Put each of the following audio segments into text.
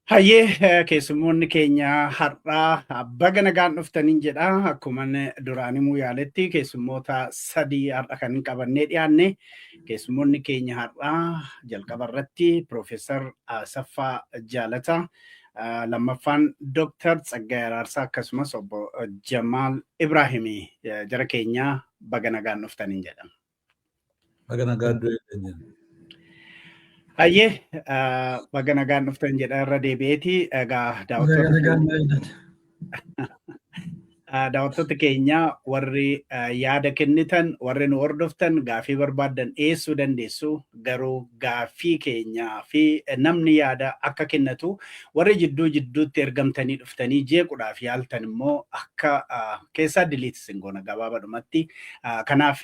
Hayyee, keessummoonni keenya har'aa baga nagaan dhuftaniin jedha. Akkuma duraan himuu yaaletti keessummoota sadii har'a kan qabannee dhiyaanne. Keessummoonni keenya har'aa jalqaba irratti Piroofeesar Asaffaa Jaalataa, lammaffaan Dooktar Tsaggaayee Araarsaa, akkasumas obbo Jamaal Ibraahimii. Jara keenya baga nagaan dhuftaniin jedha. Baga nagaan du'e jenna. Hayyee, baga nagaan dhuftan jedha irra deebi'eeti. Egaa daawwattoota keenya warri yaada kennitan, warri nu hordoftan, gaafii barbaaddan dhiyeessuu dandeessu. Garuu gaaffii keenyaa fi namni yaada akka kennatu warri jidduu jidduutti ergamtanii dhuftanii jeequudhaaf yaaltan immoo akka keessaa delete isin goona gabaabadhumatti. Kanaaf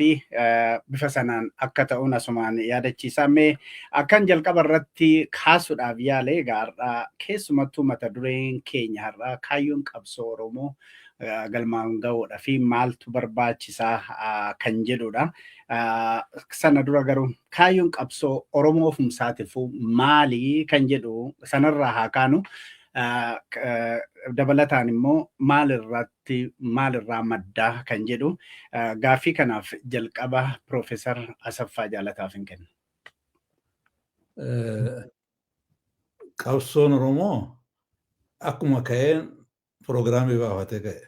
bifa sanaan akka ta'uun asumaan yaadachiisaa. Mee akkan jalqaba irratti kaasuudhaaf yaale, egaa har'aa keessumattuu mata dureen keenya har'aa kaayyoon qabsoo Oromoo galmaan ga'uudha fi maaltu barbaachisaa kan jedhudha. Sana dura garuu kaayyoon qabsoo Oromoo ofumsaatiifuu maali kan jedhu sanarraa haa kaanu. Dabalataan immoo maalirratti maalirraa maddaa kan jedhu gaaffii kanaaf jalqaba Piroofeesar Asaffaa Jaalataaf hin kennu. Qabsoon Oromoo akkuma ka'een piroogiraamii baafatee ka'e.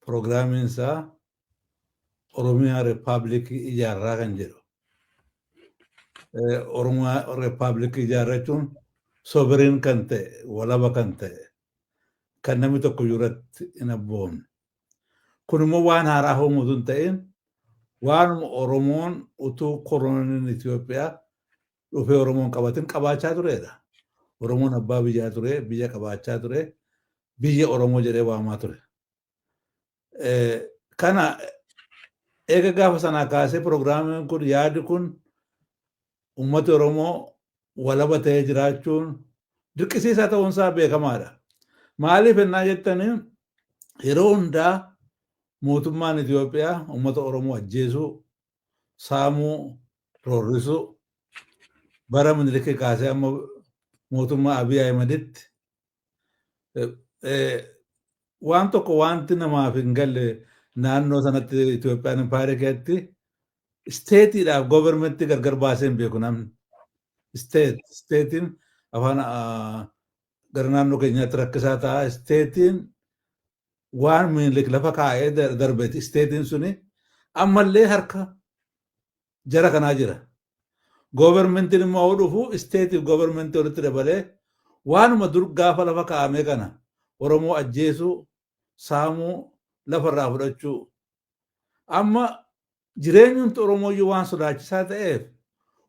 Piroogiraamiin isaa Oromiyaa Rippaabilikii ijaarraa kan jedhu. Oromiyaa Rippaabilikii ijaarrachuun sovereign kan ta'e, walaba kan ta'e, kan namni tokko irratti hin abboomne. Kun immoo waan haaraa uumutu hin ta'in, waanuma Oromoon utuu koloniin Itoophiyaa dhufee Oromoon qabatin qabaachaa turedha. Oromoon abbaa biyyaa ture, biyya qabaachaa ture, biyya Oromoo jedhee waamaa ture. Kana eega gaafa sanaa kaasee piroogiraamiin kun, yaadi kun, uummati Oromoo walaba ta'ee jiraachuun dirqisiisaa ta'uunsaa beekamaadha. Maaliif ennaa jettanii, yeroo hundaa mootummaan Itoophiyaa uummata Oromoo ajjeesuu, saamuu, roorrisuu bara Minilikii kaasee amma mootummaa Abiy Ahimaditti. Waan tokko wanti namaaf hin galle, naannoo sanatti Itoophiyaan impaayera keessatti stateiidhaaf governmentii gargar baasee hin beeku namni. Stateiin afaan gara naannoo keenyaatti rakkisaa ta'a. Stateiin waan Minilik lafa kaa'ee darbeeti. Stateiin suni ammallee harka jara kanaa jira. Governmentiin immoo yoo dhufu stateiif governmentii walitti dabalee waanuma dur gaafa lafa kaa'ame kana Oromoo ajjeesuu, saamuu, lafarraa fudhachuu. Amma jireenyumti Oromoo iyyuu waan sodaachisaa ta'eef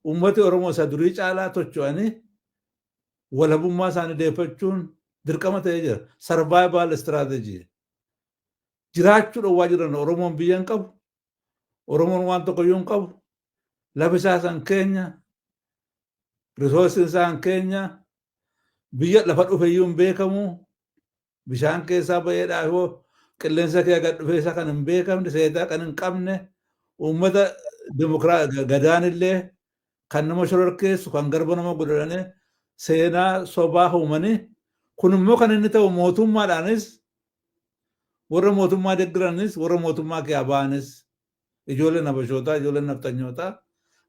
uummati Oromoo isa durii caalaa tocho'anii walabummaa isaanii deeffachuun dirqama ta'ee jira. Survival strategy. Jiraachuu dhowwaa jiran. Oromoon biyya hin qabu. Oromoon waan tokko iyyuu hin qabu. Lafi isaa san keenya. Resourceiin isaa keenya. Biyya lafa dhufe iyyuu hin beekamu. Bishaan keessaa baheedhaaf yoo qilleensa kee gad dhufee isa kan hin beekamne, seetaa kan hin qabne, uummata gadaan illee kan nama shororkeessu, kan garba nama godhanii seenaa sobaa uumanii. Kun immoo kan inni ta'u mootummaadhaanis, warra mootummaa deggiranis, warra mootummaa kee ba'anis, ijoolleen habashootaa, ijoolleen nafxanyootaa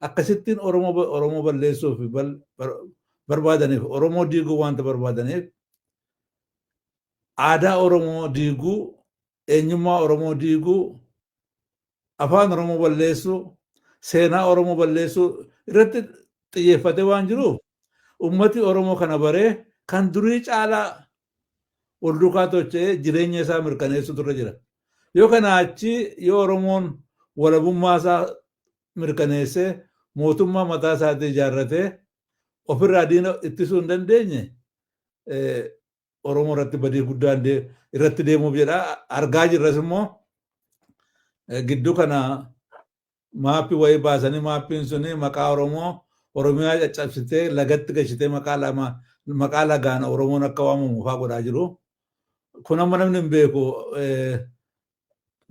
akkasittiin Oromoo balleessuuf barbaadaniif, Oromoo diiguu wanta barbaadaniif, aadaa Oromoo diiguu, eenyummaa Oromoo diiguu, afaan Oromoo balleessuu, seenaa Oromoo balleessuu irratti xiyyeeffatee waan jiruuf ummati Oromoo kana baree kan durii caalaa wal duukaa tocha'ee jireenya isaa mirkaneessuutu irra jira. Yoo kana achi yoo Oromoon walabummaa isaa mirkaneessee mootummaa mataa isaatii ijaarratee ofirraa diina ittisuu hin dandeenye, Oromoo irratti badii guddaan irratti deemuuf jedha. Argaa jirras immoo, gidduu kana maappii wayii baasanii, maappiin suni maqaa Oromoo Oromiyaa caccabsitee lagatti gashitee maqaa lama, maqaa lagaan Oromoon akka waamamu fa'aa godhaa jiru. Kun amma namni hin beeku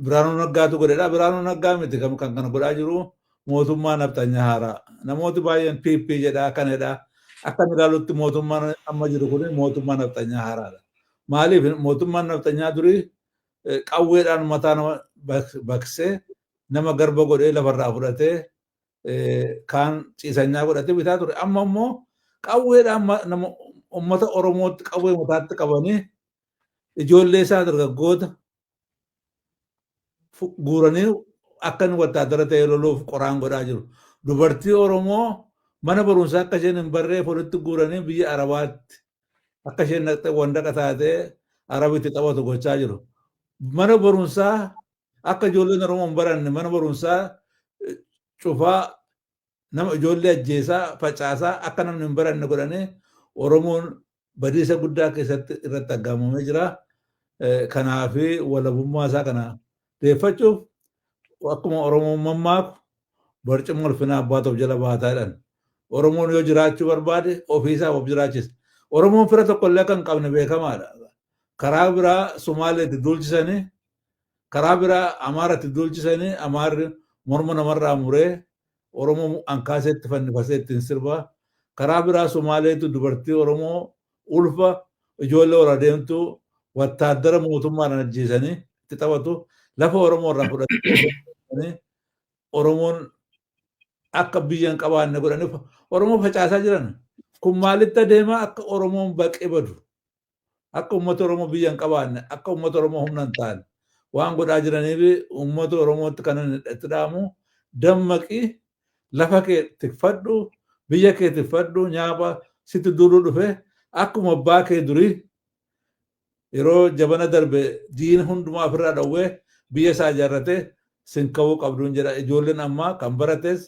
Biraanuu Naggaatu godhedha. Biraanuu Naggaa miti kan kana godhaa jiru, mootummaa nafxanyaa haaraa. Namooti baay'een PP jedha, kanadha. Akka inni ilaalutti mootummaan amma jiru kun mootummaa nafxanyaa haaraadha. Maaliif mootummaan nafxanyaa durii qawweedhaan mataa nama baqsee, nama garba godhee, lafarraa fudhatee, kaan ciisanyaa godhatee bitaa ture. Amma immoo qawweedhaan nama uummata Oromootti qawwee mataatti qabanii, ijoollee isaa dargaggoota guuranii akka inni wattaadara ta'ee loluuf qoraan godhaa jiru. Dubartii Oromoo mana barumsaa akka isheen hin barree walitti guuranii biyya Arabaatti akka isheen naqxee wandaqa taatee Arabitti taphatu gochaa jiru. Mana barumsaa akka ijoolleen Oromoo hin baranne mana barumsaa cufaa, nama ijoollee ajjeesaa facaasaa, akka namni hin baranne godhanii Oromoon badiisa guddaa keessatti irratti aggaamamee jira. Kanaafi walabummaa isaa kana deeffachuuf akkuma Oromoon mammaaku, "Barcuma ulfinaa abbaatu of jala baataa" jedhan. Oromoon yoo jiraachuu barbaade ofiisaa of jiraachisa. Oromoon fira tokko illee kan qabne beekamaadha. Karaa biraa Sumaaleetti duulchisanii, karaa biraa Amaaratti duulchisanii, Amaarri morma namarraa muree Oromoo ankaaseetti fannifasee ittiin sirba. Karaa biraa Sumaaleetu dubartii Oromoo ulfa ijoollee ol adeemtu wattaaddara mootummaadhaan ajjeesanii itti taphatu. Lafa Oromoo irraa fudhatanii Oromoon akka biyya hin qabaanne godhanii Oromoo facaasaa jiran. Kun maalitti adeemaa? Akka Oromoon baqee badu, akka uummata Oromoo biyya hin qabaanne, akka uummata Oromoo humna hin taane waan godhaa jiraniif, uummata Oromootti kan itti dhaamu, dammaqi, lafa kee tikfadhu, biyya kee tikfadhu. Nyaapa sitti duuluu dhufe. Akkuma abbaa kee durii yeroo jabana darbe diina hundumaa ofirraa dhowwee biyya isaa ijaarrate sin ka'uu qabduun jedha. Ijoolleen ammaa kan barates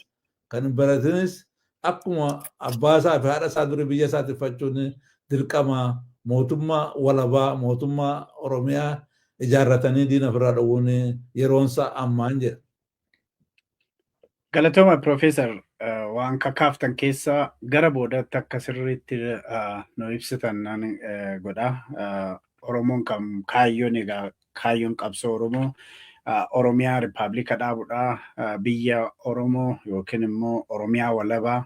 kan hin baratinis akkuma abbaa isaa fi haadha isaa durii biyya isaa tikfachuun dirqama. Mootummaa walabaa, mootummaa Oromiyaa ijaarratanii diina ofirraa dhowwuun yeroonsa ammaan jedha. Galatooma, Piroofeesar, waan kakaaftan keessa gara boodatti akka sirriitti nu ibsitan nan godha. Oromoon kan kaayyoon, egaa kaayyoon qabsoo Oromoo Oromiyaa Rippaabilika dhaabudha. Biyya Oromoo yookiin immoo Oromiyaa walabaa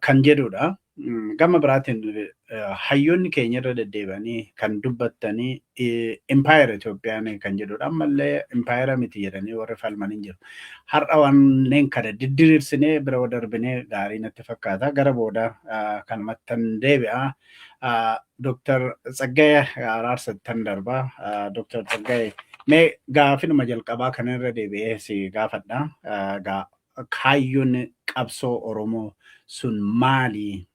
kan jedhudha. Gama biraatiin hayyoonni keenya irra deddeebi'anii kan dubbattanii impaayera Itoophiyaan kan jedhudha. Ammallee impaayera miti jedhanii warri falmanii jiru. Har'a wanneen kana diddiriirsinee bira darbinee gaarii natti fakkaata. Gara booda kanumattan deebi'a. Dooktar Tsaggaayee Araarsattan darba. Dooktar Tsaggaayee, mee gaafinuma jalqabaa kana irra deebi'ee si gaafadha. Kaayyoon qabsoo Oromoo sun maali?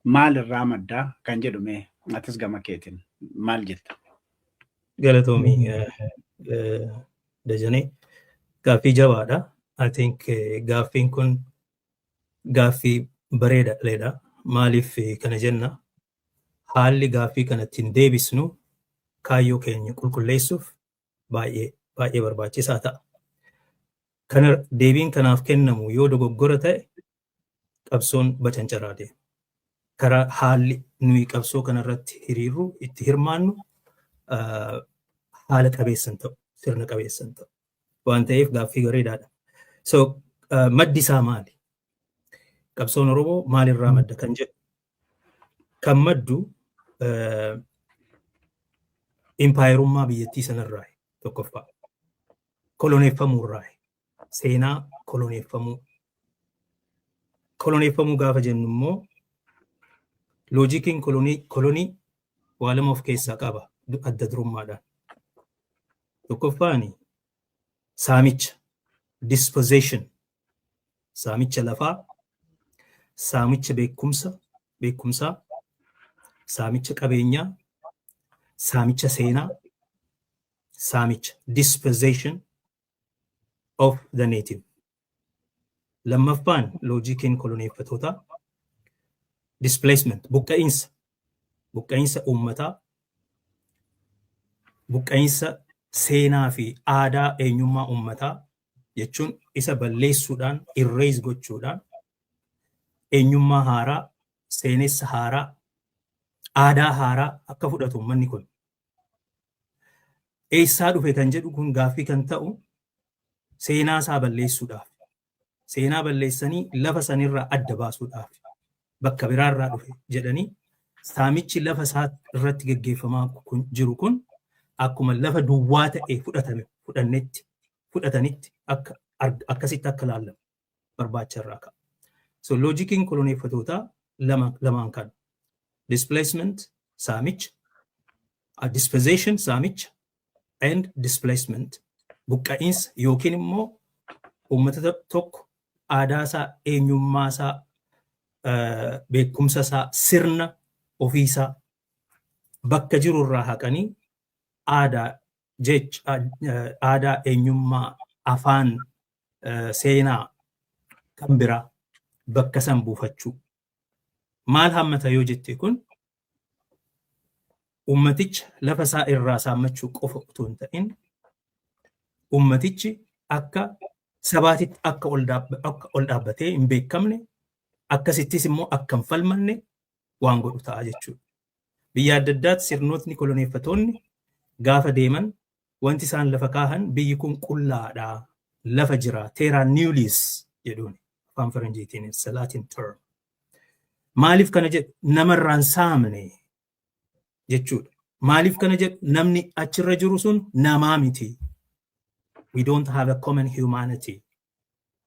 Maalirraa madda kan jedhu mee atis gama keetiin maal jetta? Galatoomii, Dajanee. Gaaffii jabaadha. I think gaaffiin kun gaaffii bareedaadha. Maaliif kana jenna? Haalli gaaffii kana ittiin deebisnu kaayyoo keenya qulqulleessuuf baay'ee baay'ee barbaachisaa ta'a. Kana deebiin kanaaf kennamu yoo dogoggora ta'e qabsoon bacancaraa deema. Karaa haalli nuyi qabsoo kanarratti hiriirru, itti hirmaannu haala qabeessan ta'u, sirna qabeessan ta'u. Waan ta'eef gaaffii bareedaadha. So maddi isaa maali? Qabsoon Oromoo maalirraa madda kan jedhu. Kan maddu impaayerummaa biyyattii sanarraa tokkoffaa. Koloneeffamuurraa. Seenaa koloneeffamuu. Koloneeffamuu gaafa jennu immoo loojikiin kolonii waa lama of keessaa qaba adda durummaadhaan. Tokkoffaan saamicha, dispossession, saamicha lafaa, saamicha beekumsaa, saamicha qabeenyaa, saamicha seenaa, saamicha, dispossession of the native. Lammaffaan loojikiin koloneeffatootaa displacement, buqqa'iinsa, buqqa'iinsa uummataa, buqqa'iinsa seenaa fi aadaa eenyummaa uummataa jechuun isa balleessuudhaan, erase gochuudhaan, eenyummaa haaraa, seenessa haaraa, aadaa haaraa akka fudhatu uummanni kun. Eessaa dhufe kan jedhu kun gaaffii kan ta'u seenaa isaa balleessuudhaaf. Seenaa balleessanii lafa sanirraa adda baasuudhaaf. Bakka biraarraa dhufe jedhanii saamichi lafa isaa irratti geggeeffamaa jiru kun akkuma lafa duwwaa ta'e fudhatame fudhannetti fudhatanitti akka akkasitti akka laallamu barbaacha irraa ka'a. So loojikiin koloneeffatootaa lama lamaan kana. Displacement, saamicha, dispossession, saamicha, and displacement, buqqa'iinsa yookiin immoo uummata tokko aadaa isaa, eenyummaa isaa, beekumsa isaa, sirna ofiisaa bakka jiru irraa haqanii aadaa jecha aadaa, eenyummaa, afaan, seenaa kan biraa bakka san buufachuu. Maal hammata yoo jette, kun ummaticha lafa isaa irraa saammachuu qofa otoo hin ta'in, ummatichi akka sabaatitti akka ol dhaabbatee hin beekamne, akkasittis immoo akka hin falmanne waan godhu ta'a jechuudha. Biyya adda addaatti sirnootni koloneeffatoonni gaafa deeman wanti isaan lafa kaahan biyyi kun qullaadha, lafa jira, terra nullius jedhuun afaan faranjiitiin, it's a Latin term. Maaliif kana jedhu? Namarraan saamne jechuudha. Maaliif kana jedhu? Namni achirra jiru sun namaa miti. We don't have a common humanity.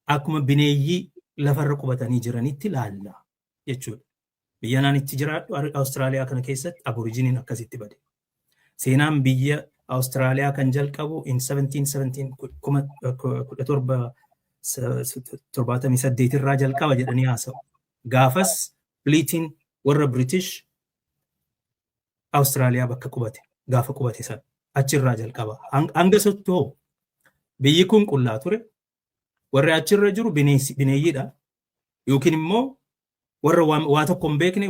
Akkuma bineeyyii lafarra qubatanii jiranitti laalla jechuudha. Biyya naan itti jiraadhu Awustiraaliyaa kana keessatti aborijiniin akkasitti bade. Seenaan biyya Awustiraaliyaa kan jalqabu in 1717, 1778 irraa jalqaba jedhanii haasa'u. Gaafas fleetiin warra British Awustiraaliyaa bakka qubate gaafa qubate sana achirraa jalqaba. Hanga sottoo biyyi kun qullaa ture. Warri achirra jiru bineeyyiidha. Yookiin immoo warra waa tokko hin beekne,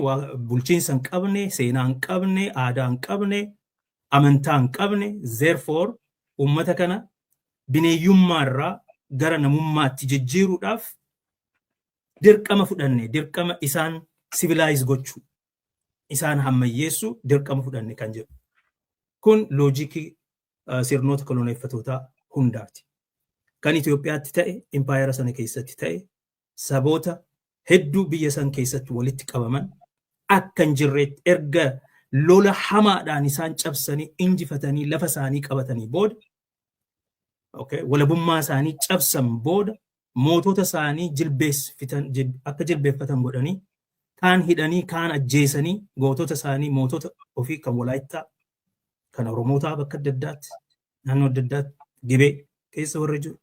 bulchiinsa hin qabne, seenaa hin qabne, aadaa hin qabne, amantaa hin qabne. Therefore, uummata kana bineeyyummaarraa gara namummaatti jijjiiruudhaaf dirqama fudhanne, dirqama isaan civilize gochuu, isaan hammayyeessuu dirqama fudhanne kan jedhu. Kun loojikii sirnoota koloneeffatootaa hundaati. Kan Itoophiyaatti ta'e, impaayera sana keessatti ta'e, saboota hedduu biyya san keessatti walitti qabaman akka hin jirreetti erga lola hamaadhaan isaan cabsanii injifatanii lafa isaanii qabatanii booda, okay, walabummaa isaanii cabsan booda, mootota isaanii jilbeessitan akka jilbeeffatan godhanii, kaan hidhanii, kaan ajjeesanii, gootota isaanii, mootota ofii kan Walaayittaa, kan Oromootaa bakka adda addaatti, naannoo adda addaatti, Gibee keessa warra jiru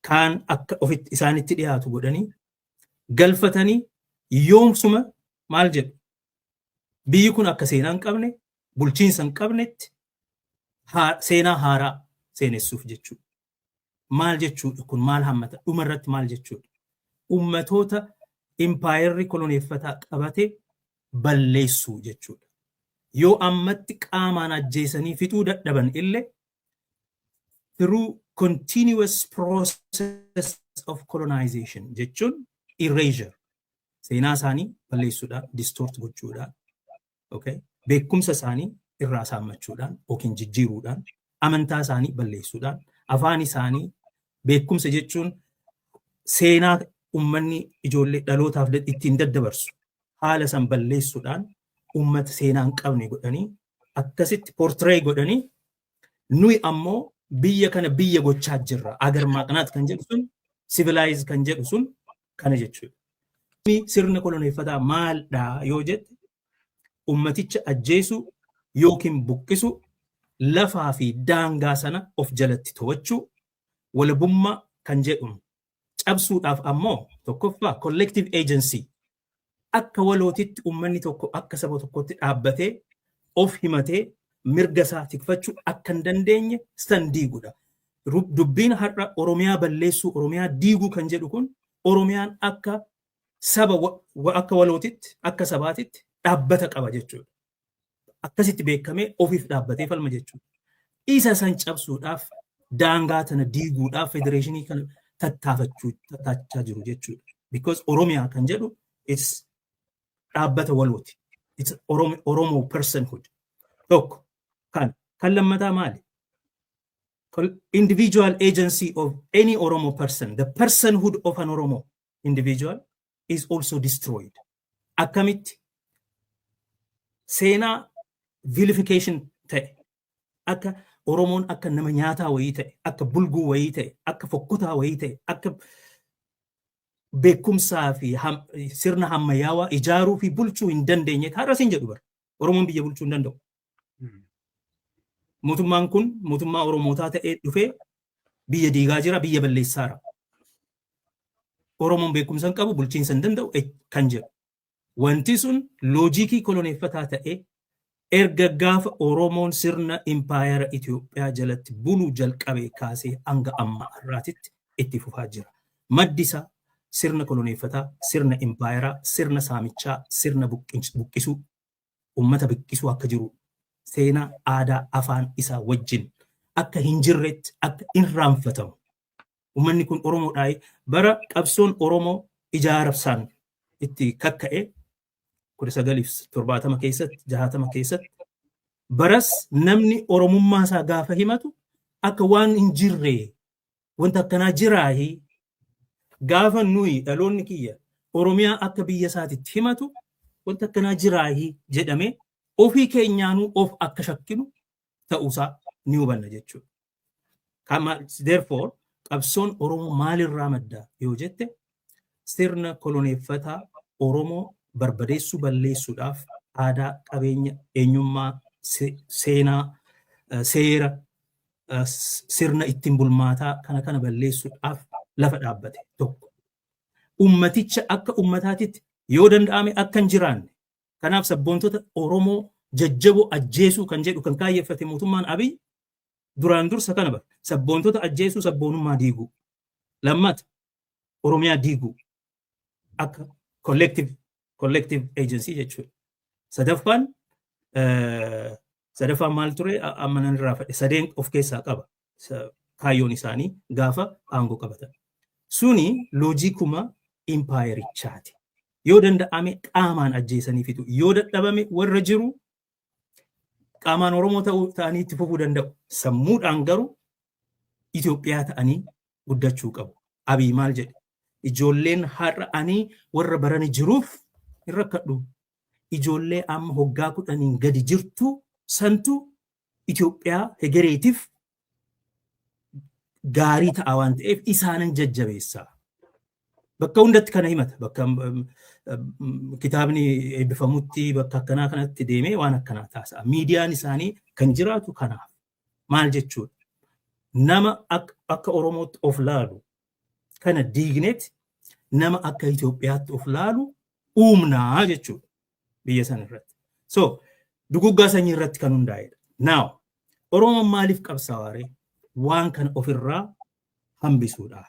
kaan akka ofitti isaanitti dhiyaatu godhanii galfatanii, yoomsuma maal jedhu, biyyi kun akka seenaa hin qabne, bulchiinsa hin qabnetti seenaa haaraa seenessuuf jechuudha. Maal jechuudha kun? Maal hammata? Dhuma irratti maal jechuudha? Ummatoota impaayerri koloneeffataa qabate balleessuu jechuudha. Yoo ammatti qaamaan ajjeesanii fixuu dadhaban illee, through continuous process of colonization jechuun erasure, seenaa isaanii balleessuudhaan, distort gochuudhaan, okay, beekumsa isaanii irraa saammachuudhaan yookiin jijjiiruudhaan, amantaa isaanii balleessuudhaan, afaan isaanii, beekumsa jechuun seenaa ummanni ijoollee dhalootaaf ittiin daddabarsu haala san balleessuudhaan, ummata seenaa hin qabne godhanii, akkasitti portray godhanii, nuyi ammoo biyya kana biyya gochaa jirra, አገር ማቅናት kan jedhu sun, civilize kan jedhu sun kana jechuudha. Sirna koloneeffataa maaldha yoo jette, ummaticha ajjeesuu yookiin buqqisuu, lafaa fi daangaa sana of jalatti to'achuu, walabummaa kan jedhu cabsuudhaaf ammoo tokkoffaa collective agency, akka walootitti ummanni tokko akka saba tokkotti dhaabbatee of himatee mirga isaa tikfachuu akka hin dandeenye san diiguudha. Dubbiin har'a Oromiyaa balleessuu, Oromiyaa diiguu kan jedhu kun Oromiyaan akka saba, akka walootitti, akka sabaatitti dhaabbata qaba jechuudha. Akkasitti beekamee ofiif dhaabbatee falma jechuudha. Isa san cabsuudhaaf, daangaa tana diiguudhaaf federeeshinii kana tattaafachuu tattaafachaa jiru jechuudha. Because Oromiyaa kan jedhu it's dhaabbata walooti. It's Oromo personhood. Tokko kan kan lammataa maali? Individual agency of any Oromo person, the personhood of an Oromo individual is also destroyed. Akkamitti seenaa vilification ta'e, akka Oromoon akka nama nyaataa wayii ta'e, akka bulguu wayii ta'e, akka fokkotaa wayii ta'e, akka beekumsaa fi sirna ammayyaawaa ijaaruu fi bulchuu hin dandeenye. Har'as hin jedhu bara. Oromoon biyya bulchuu hin danda'u. Mootummaan kun mootummaa Oromootaa ta'ee dhufee biyya diigaa jira, biyya balleessaara. Oromoon beekumsa hin qabu, bulchiinsa hin danda'u kan jedhu. Wanti sun loojikii koloneeffataa ta'ee erga gaafa Oromoon sirna impaayera Itoophiyaa jalatti buluu jalqabee kaasee hanga amma har'aatitti itti fufaa jira. Maddi isaa sirna koloneeffataa, sirna impaayeraa, sirna saamichaa, sirna buqqisuu, uummata buqqisuu akka jiru, seenaa, aadaa, afaan isaa wajjin akka hin jirretti akka irraanfatamu. Uummanni kun Oromoodhaa bara qabsoon Oromoo ijaarabsaan itti kakka'e 1970 keessatti, 60 keessatti, baras namni Oromummaa isaa gaafa himatu akka waan hin jirre, wanta akkanaa jiraahi. Gaafa nuyi dhaloonni kiyya Oromiyaa akka biyya isaatitti himatu, wanta akkanaa jiraahi jedhamee ofii keenyaanuu of akka shakkinu ta'uusaa ni hubanna jechuudha. Therefore, qabsoon Oromoo maalirraa madda yoo jette, sirna koloneeffataa Oromoo barbadeessuu, balleessuudhaaf aadaa, qabeenya, eenyummaa, seenaa, seera, sirna ittiin bulmaataa kana balleessuudhaaf lafa dhaabbate tokko. Ummaticha akka ummataatitti yoo danda'ame akka hin jiraanne, kanaaf sabboontota Oromoo jajjaboo ajjeesuu kan jedhu kan kaayyeffate mootummaan Abiy duraan dursa kana bara. Sabboontota ajjeesuu, sabboonummaa diiguu. Lammata Oromiyaa diiguu akka collective agency jechuudha. Sadaffaan maal ture? Amma nan irraa fadhe. Sadeen of keessaa qaba. Kaayyoon isaanii gaafa aangoo qabatan. Suni loojikuma impaayerichaati. Yoo danda'ame qaamaan ajjeesanii fitu. Yoo dadhabame warra jiru qaamaan Oromoo ta'anii itti fufuu danda'u. Sammuudhaan garuu Itoophiyaa ta'anii guddachuu qabu. Abiy maal jedhe? Ijoolleen har'a ani warra barani jiruuf hin rakkadhu. Ijoollee amma hoggaa 10n gadi jirtu santu Itoophiyaa hegereetiif gaarii ta'a waan ta'eef isaanan jajjabeessa. Bakka hundatti kana himata. Bakka kitaabni eebbifamutti, bakka akkanaa kanatti deemee waan akkanaa taasisa. Miidiyaan isaanii kan jiraatu kanaaf. Maal jechuudha? Nama akka Oromootti of laalu kana diigneeti nama akka Itoophiyaatti of laalu uumnaa jechuudha biyya sana irratti. So, duguggaa sanyii irratti kan hundaa'edha. Now, Oromoon maaliif qabsaa'aa? Waan kana ofirraa hambisuudhaaf.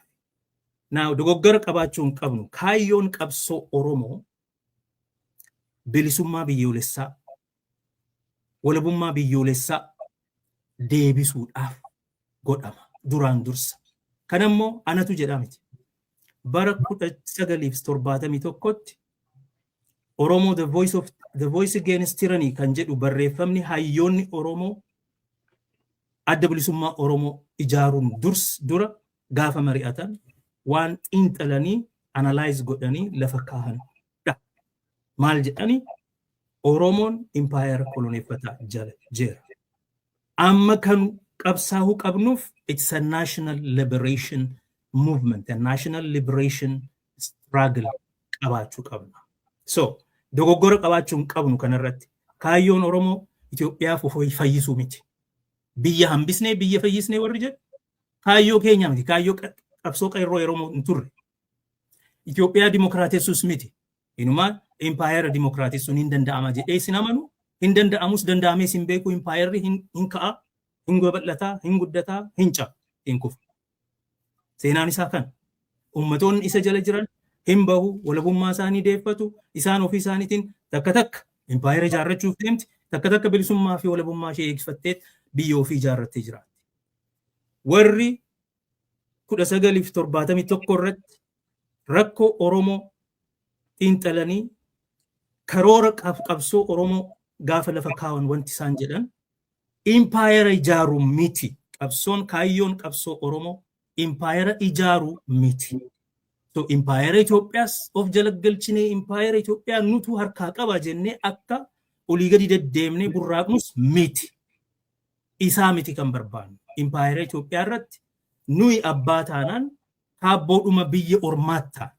Now, dogoggora qabaachuu hin qabnu. Kaayyoon qabsoo Oromoo bilisummaa biyyoolessaa, walabummaa biyyoolessaa deebisuudhaaf godhama duraan dursa. Kanammoo anatu jedhaa miti. Bara 1971tti Oromoo the voice of the voice against tyranny kan jedhu barreeffamni hayyoonni Oromoo Adda Bilisummaa Oromoo ijaaruun durs dura gaafa mari'atan waan xiinxalanii, analyze godhanii lafa kaahanidha. Maal jedhanii? Oromoon impaayera koloneeffataa jala jira. Amma kan qabsaa'uu qabnuuf it's a national liberation movement, a national liberation struggle qabaachuu qabna. So, dogoggora qabaachuu hin qabnu kanarratti. Kaayyoon Oromoo Itoophiyaaf of fayyisuu miti. Biyya hambisnee biyya fayyisnee warri jedhu kaayyoo keenya miti. Kaayyoo qabsoo qeerroo yeroo hin turre. Itoophiyaa dimokiraatessuus miti. Inumaa impaayera dimokiraatessuun hin danda'ama jedhee sin amanu, hin danda'amus, danda'amees hin beeku. Impaayerri hin ka'a, hin babal'ataa, hin guddataa, hin caba, hin kufa. Seenaan isaa kan ummatoonni isa jala jiran hin bahu, walabummaa isaanii deeffatu, isaan ofii isaaniitiin takka takka impaayera ijaarrachuuf deemti, takka takka bilisummaa fi walabummaa ishee eegsifattee biyya ofii ijaarrattee jiraatti. Warri 1971 irratti rakkoo Oromoo xiinxalanii karoora qabsoo Oromoo gaafa lafa kaawan wanti isaan jedhan impaayera ijaaruu miti. Qabsoon, kaayyoon qabsoo Oromoo impaayera ijaaruu miti. So impaayera Itoophiyaas of jala galchinee, impaayera Itoophiyaa nutu harkaa qaba jennee akka olii gadi deddeemnee burraaqnus miti. Isaa miti kan barbaannu. Impaayera Itoophiyaa irratti nuyi abbaa taanaan kaabboodhuma biyya ormaatti ta'a.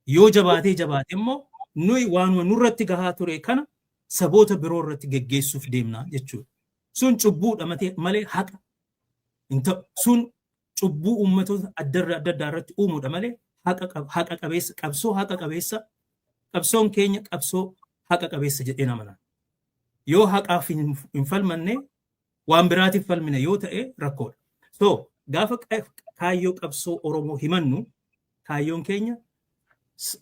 Yoo jabaatee jabaate immoo nuyi waanuma nurratti gahaa ture kana saboota biroo irratti geggeessuuf deemna jechuudha. Sun cubbuudha malee haqa hin ta'u. Sun cubbuu uummatoota adda adda irratti uumuudha malee haqa qabeessa, qabsoo haqa qabeessa, qabsoon keenya qabsoo haqa qabeessa jedhee amana. Yoo haqaaf hin falmanne, waan biraatiif falmine yoo ta'e rakkoodha. So gaafa kaayyoo qabsoo Oromoo himannu, kaayyoon keenya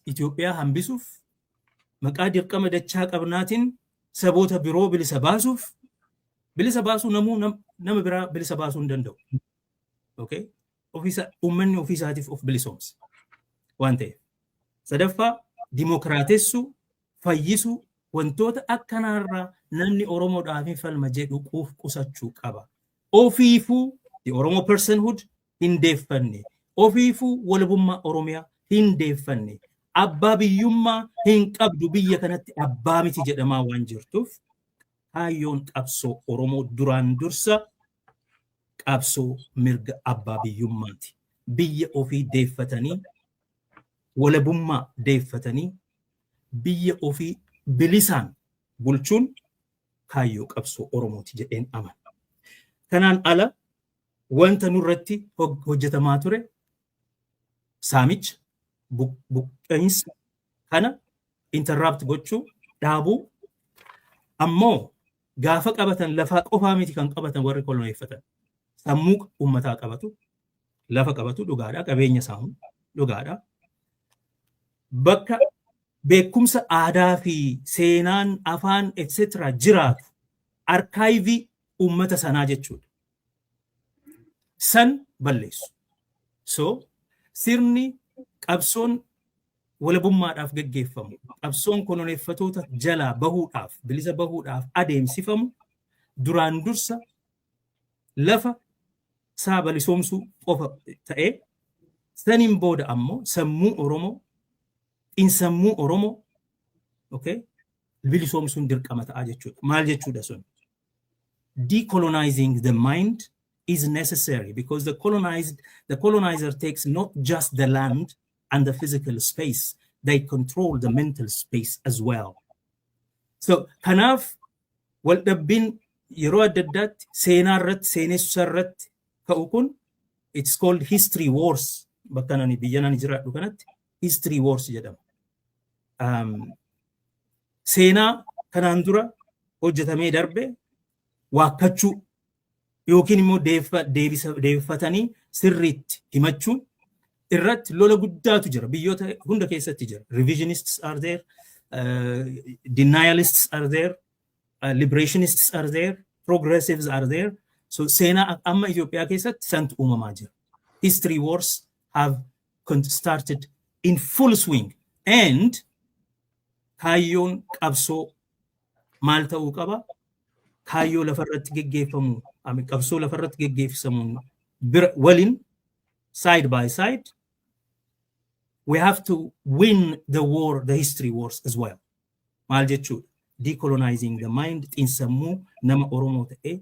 Itoophiyaa hambisuuf, maqaa dirqama dachaa qabnaatiin saboota biroo bilisa baasuuf, bilisa baasuu namuu nama biraa bilisa baasuu hin danda'u. Okay? Ofiisa uummanni ofiisaatiif of bilisoomsa waan ta'eef. Sadaffaa, dimokiraatessuu, fayyisuu, wantoota akkanaarraa namni Oromoodhaaf hin falma jedhu quuf qusachuu qaba. Ofiifuu the Oromo personhood hin deeffanne. Ofiifuu walabummaa Oromiyaa hin deeffanne. Abbaa biyyummaa hin qabdu, biyya kanatti abbaa miti jedhamaa waan jirtuuf, kaayyoon qabsoo Oromoo duraan dursa qabsoo mirga abbaa biyyummaati. Biyya ofii deeffatanii, walabummaa deeffatanii, biyya ofii bilisaan bulchuun kaayyoo qabsoo Oromooti jedheen amana. Kanaan ala wanta nurratti hojjetamaa ture, saamicha, buqqeensa kana interrupt gochuu, dhaabuu. Ammoo gaafa qabatan lafaa qofaa miti kan qabatan. Warri koloneeffatan sammuu uummataa qabatu, lafa qabatu dhugaadha, qabeenya saamu dhugaadha. Bakka beekumsa aadaa fi seenaan, afaan, etc jiraatu, archive uummata sanaa jechuudha. San balleessu. So sirni qabsoon walabummaadhaaf geggeeffamu, qabsoon koloneeffatoota jalaa bahuudhaaf, bilisa bahuudhaaf adeemsifamu duraan dursa lafa isaa bilisoomsuu qofa ta'ee, saniin booda ammoo sammuu Oromoo, xiinsammuu Oromoo, okay, bilisoomsuun dirqama ta'a jechuudha. Maal jechuudha sun? Decolonizing the mind is necessary because the colonizer takes not just the land and the physical space, they control the mental space as well. So kanaaf waldhabbiin yeroo adda addaatti seenaa irratti, seenessa irratti ka'u kun, it's called history wars. Bakka nani biyya nani jiraadhu kanatti history wars jedhama. Seenaa kanaan dura hojjetamee darbe waakkachuu yookiin immoo deebifatanii sirriitti himachuun irratti lola guddaatu jira. Biyyoota hunda keessatti jira. Revisionists are there, denialists are there, liberationists are there, progressives are there. So seenaa amma Itoophiyaa keessatti santu uumamaa jira. History wars have started in full swing, and kaayyoon qabsoo maal ta'uu qaba? Kaayyoo lafarratti geggeeffamu, qabsoo lafarratti geggeeffamuun bira waliin, side by side, we have to win the war, the history wars as well. Maal jechuudha? Decolonizing the mind, xiinsammuu nama Oromoo ta'ee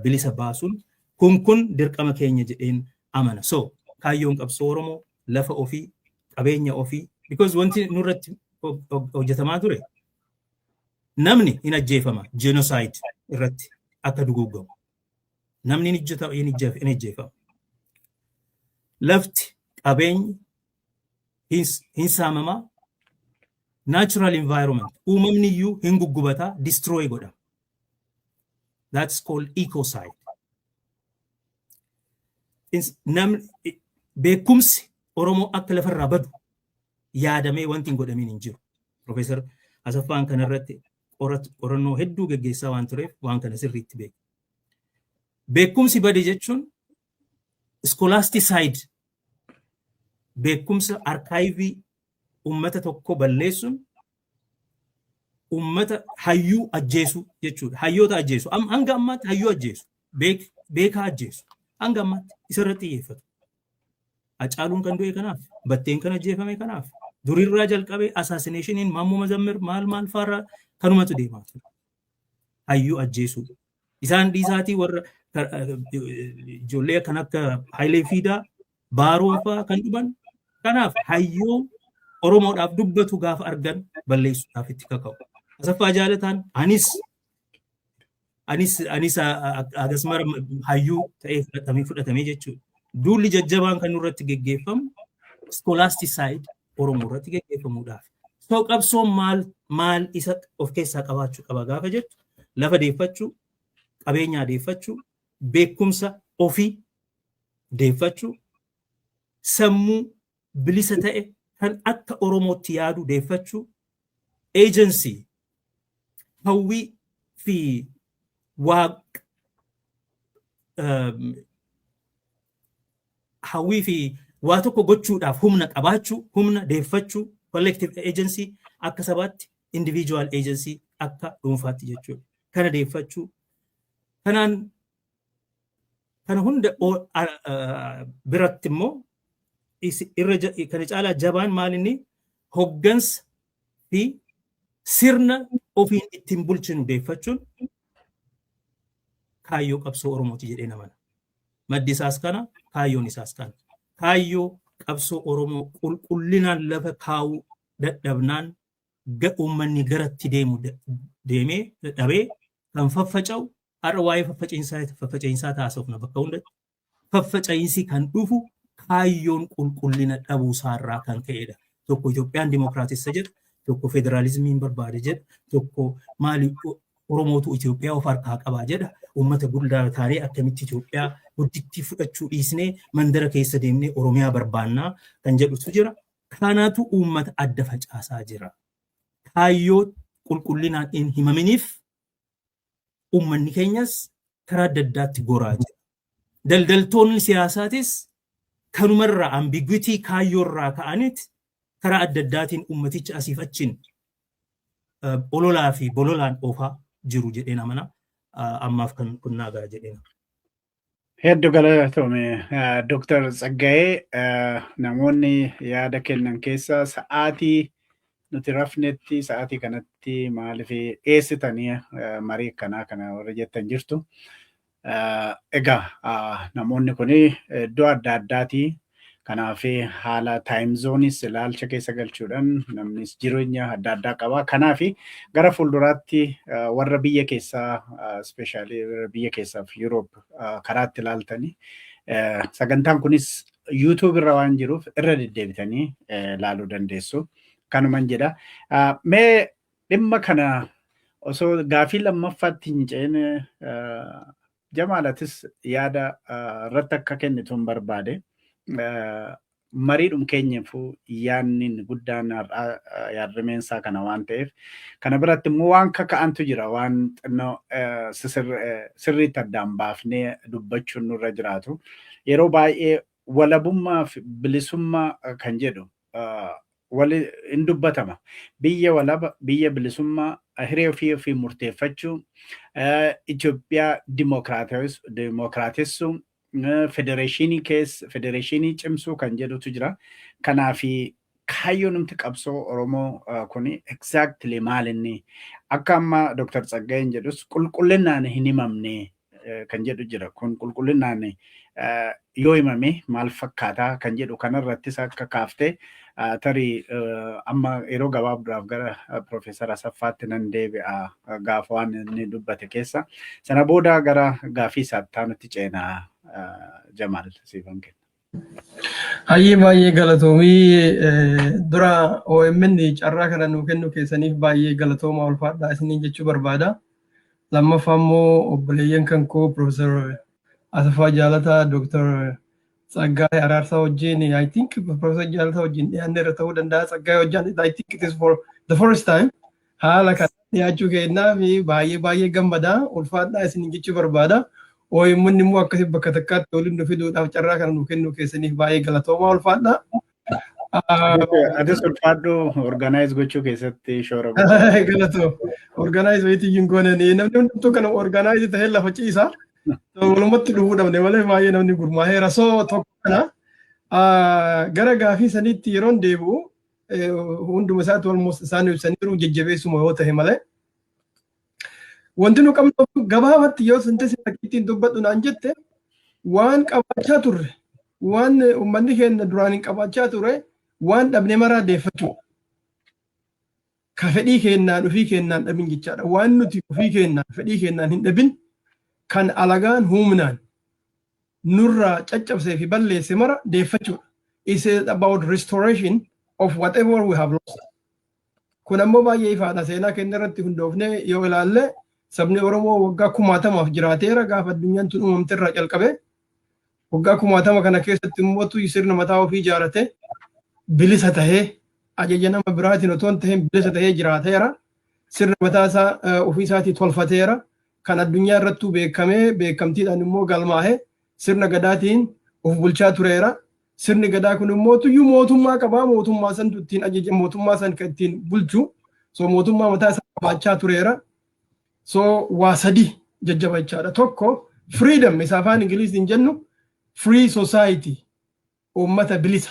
bilisa baasuun kun dirqama keenya jedheen amana. So kaayyoon qabsoo Oromoo lafa ofii, qabeenya ofii, because wanti nurratti hojjetamaa ture, namni hin ajjeefama, genocide irratti akka duguuggamu. Namni hin ajjeefama. Lafti, qabeenyi hin saamamaa, natural environment, uumamni iyyuu hin guggubataa, destroy godha. That's called ecocide. Namni, beekumsi Oromoo akka lafarraa badu yaadamee wanti hin godhamin hin jiru. Profeesar Asaffaan kanarratti qorannoo hedduu geggeessaa waan tureef waan kana sirriitti beeku. Beekumsi bade jechuun scholasticide, beekumsa archive uummata tokko balleessuun uummata hayyuu ajjeesu jechuudha. Hayyoota ajjeesu. Hanga ammaatti hayyuu ajjeesu. Beekaa ajjeesu. Hanga ammaatti isarratti xiyyeeffatu. Hacaaluun kan du'e kanaaf, Batteen kan ajjeefame kanaaf, durirraa jalqabee assassinationiin Maammoo Mazammir maal maal faarraa kanumatu deemaa ture. Hayyuu ajjeesuu. Isaan dhiisaatii warra ijoollee kan akka Hayilee Fiidaa, Baaroon fa'aa kan dhuman kanaaf hayyuu Oromoodhaaf dubbatu gaafa argan balleessuudhaaf itti kaka'u. Asaffaa Jaalataan anis akkasuma hayyuu ta'ee fudhatamee jechuudha. Duulli jajjabaan kan nurratti geggeeffamu scholasticide Oromoo irratti geggeeffamuudhaaf. So qabsoon maal maal isa of keessaa qabaachuu qaba gaafa jettu, lafa deeffachuu, qabeenyaa deeffachuu, beekumsa ofii deeffachuu, sammuu bilisa ta'e kan akka Oromootti yaadu deeffachuu, agency, hawwii fi waaq hawwii fi waa tokko gochuudhaaf humna qabaachuu, humna deeffachuu, collective agency akka sabaatti, individual agency akka dhuunfaatti jechuudha. Kana deeffachuu. Kanaan kana hunda biratti immoo irra kana caalaa jabaan maal inni hoggansa fi sirna ofiin ittiin bulchinu deeffachuun kaayyoo qabsoo Oromooti jedhee namana. Maddi isaas kana, kaayyoon isaas kana. Kaayyoo qabsoo Oromoo qulqullinaan lafa kaa'uu dadhabnaan uummanni garatti deemu deemee dadhabee kan faffaca'u. Har'a waa'ee faffaca'iinsaa taasifna bakka hundatti. Faffaca'iinsi kan dhufu kaayyoon qulqullina dhabuu isaarraa kan ka'edha. Tokko Itoophiyaan dimokiraatessa jedha, tokko federaalizimiin barbaade jedha, tokko maali Oromootu Itoophiyaa of harkaa qabaa jedha. Uummata guddaa taanee akkamitti Itoophiyaa guddittii fudhachuu dhiisnee mandara keessa deemnee Oromiyaa barbaannaa kan jedhutu jira. Kanaatu uummata adda facaasaa jira. Kaayyoo qulqullinaan hin himaminiif uummanni keenyas karaa adda addaatti goraa jira. Daldaltoonni siyaasaatis kanumarraa, ambiguity kaayyoorraa ka'aniit karaa adda addaatiin uummaticha asiif achiin ololaa fi bololaan oofaa jiru jedheen amana. Ammaaf kan kunnaa gara jedheen. Hedduu galatoome, Dooktar Tsaggaayee. Namoonni yaada kennan keessa sa'aatii nuti rafnetti sa'aatii kanatti maaliif dhiyeessitanii marii akkanaa kana warra jettan jirtu. Egaa namoonni kun iddoo adda addaatii, kanaaf haala time zoneis ilaalcha keessa galchuudhaan namnis jireenya adda addaa qaba. Kanaaf gara fuulduraatti warra biyya keessaa, especially biyya keessaaf Yuroop karaatti ilaaltanii, sagantaan kunis YouTube irra waan jiruuf irra deddeebitanii ilaaluu dandeessu. Kanuman jedha. Mee dhimma kana osoo gaafii lammaffaatti hin ceene, Jamaalatis yaada irratti akka kennitu hin barbaade. Mariidhum keenyaafuu yaadni guddaan yaadrimeensaa kana waan ta'eef, kana biratti immoo waan kaka'antu jira, waan xinnoo sirriitti addaan baafnee dubbachuun nurra jiraatu. Yeroo baay'ee walabummaa fi bilisummaa kan jedhu wali hin dubbatama. Biyya walaba, biyya bilisummaa, hiree ofii ofii murteeffachuu, Itoophiyaa dimokiraatessuu, federeeshinii keessa federeeshinii cimsuu kan jedhutu jira. Kanaafi kaayyoon numti qabsoo Oromoo kuni exactly maal inni akka amma Dr. Tsaggaayeen jedhus qulqullinaan hin himamne kan jedhu jira. Kun qulqullinaan yoo himame maal fakkaataa kan jedhu kanarrattis akka kaaftee, tarii amma yeroo gabaabduudhaaf gara Profeesar Asaffaatti nan deebi'a gaafa waan inni dubbate keessa. Sana booda gara gaafii isaatti taanutti ceenaa. Jamaal, siifan kenna. Hayyee, baay'ee galatoomii. Dura OMN carraa kana nuu kennu keessaniif baay'ee galatooma, ulfaadhaa isiniin jechuu barbaada. Lammaffaa immoo obboleeyyan kan koo Profeesar Asaffaa Jaalataa, Dooktar Tsaggaayee Araarsaa wajjin, I think Profeesar Jaalataa wajjin dhiyaannee irra ta'uu danda'a. Tsaggaayee wajjin, I think it is for the first time haala kana dhiyaachuu kennaa fi baay'ee baay'ee gammadaa, ulfaadhaa isiniin jechuu barbaada. OMN immoo akkasii bakka takkaatti waliin nu fiduudhaaf carraa kana nu kennuu keessaniif baay'ee galatoomaa, ulfaadhaa. Atis ulfaadhu, organize gochuu keessatti shoora guddaa. Galatoo. Organize wayitii hin goonanii, namni hundumtuu kana organize ta'ee lafa ciisa. Walumatti dhufuu dhabne malee baay'ee namni gurmaa'eera. So tokko kana Gara gaafii saniitti yeroon deebi'u, hunduma isaatti almost isaan ibsaniiru, jajjabeessuma yoo ta'e malee. Wanti nu qabnu gabaabatti yoo synthesis ittiin dubbadhu naan jette, waan qabaachaa turre, waan uummanni keenya duraan hin qabaachaa ture, waan dhabne maraa deeffachuudha. Ka fedhii keenyaan ofii keenyaan dhabin jechaadha. Waan nuti ofii keenyaan fedhii keenyaan hin dhabin, kan alagaan humnaan nurraa caccabsee fi balleesse mara deeffachuudha. It's about restoration of whatever we have lost. Kun ammoo baay'ee ifaadha. Seenaa keenya irratti hundoofnee yoo ilaalle, sabni Oromoo waggaa kumaatamaaf jiraateera gaafa addunyaan tun uumamte irraa calqabe. Waggaa 60,000 kana keessatti immoo sirna mataa ofii ijaarate, bilisa tahee, ajaja nama biraatiin otoo hin tahin bilisa tahee jiraateera. Sirna mataa isaa ofii isaatii tolfateera. Kan addunyaa irrattuu beekamee beekamtiidhaan immoo galmaa'e sirna gadaatiin of bulchaa tureera. Sirni gadaa kun immoo tuyyuu mootummaa qabaa, mootummaa santu ittiin ajaja, mootummaa san kan ittiin bulchu. So mootummaa mataa isaa qabaachaa tureera. So waa sadi jajjabachaadha. Tokko, freedom isa afaan Ingiliziin jennu, free society, uummata bilisa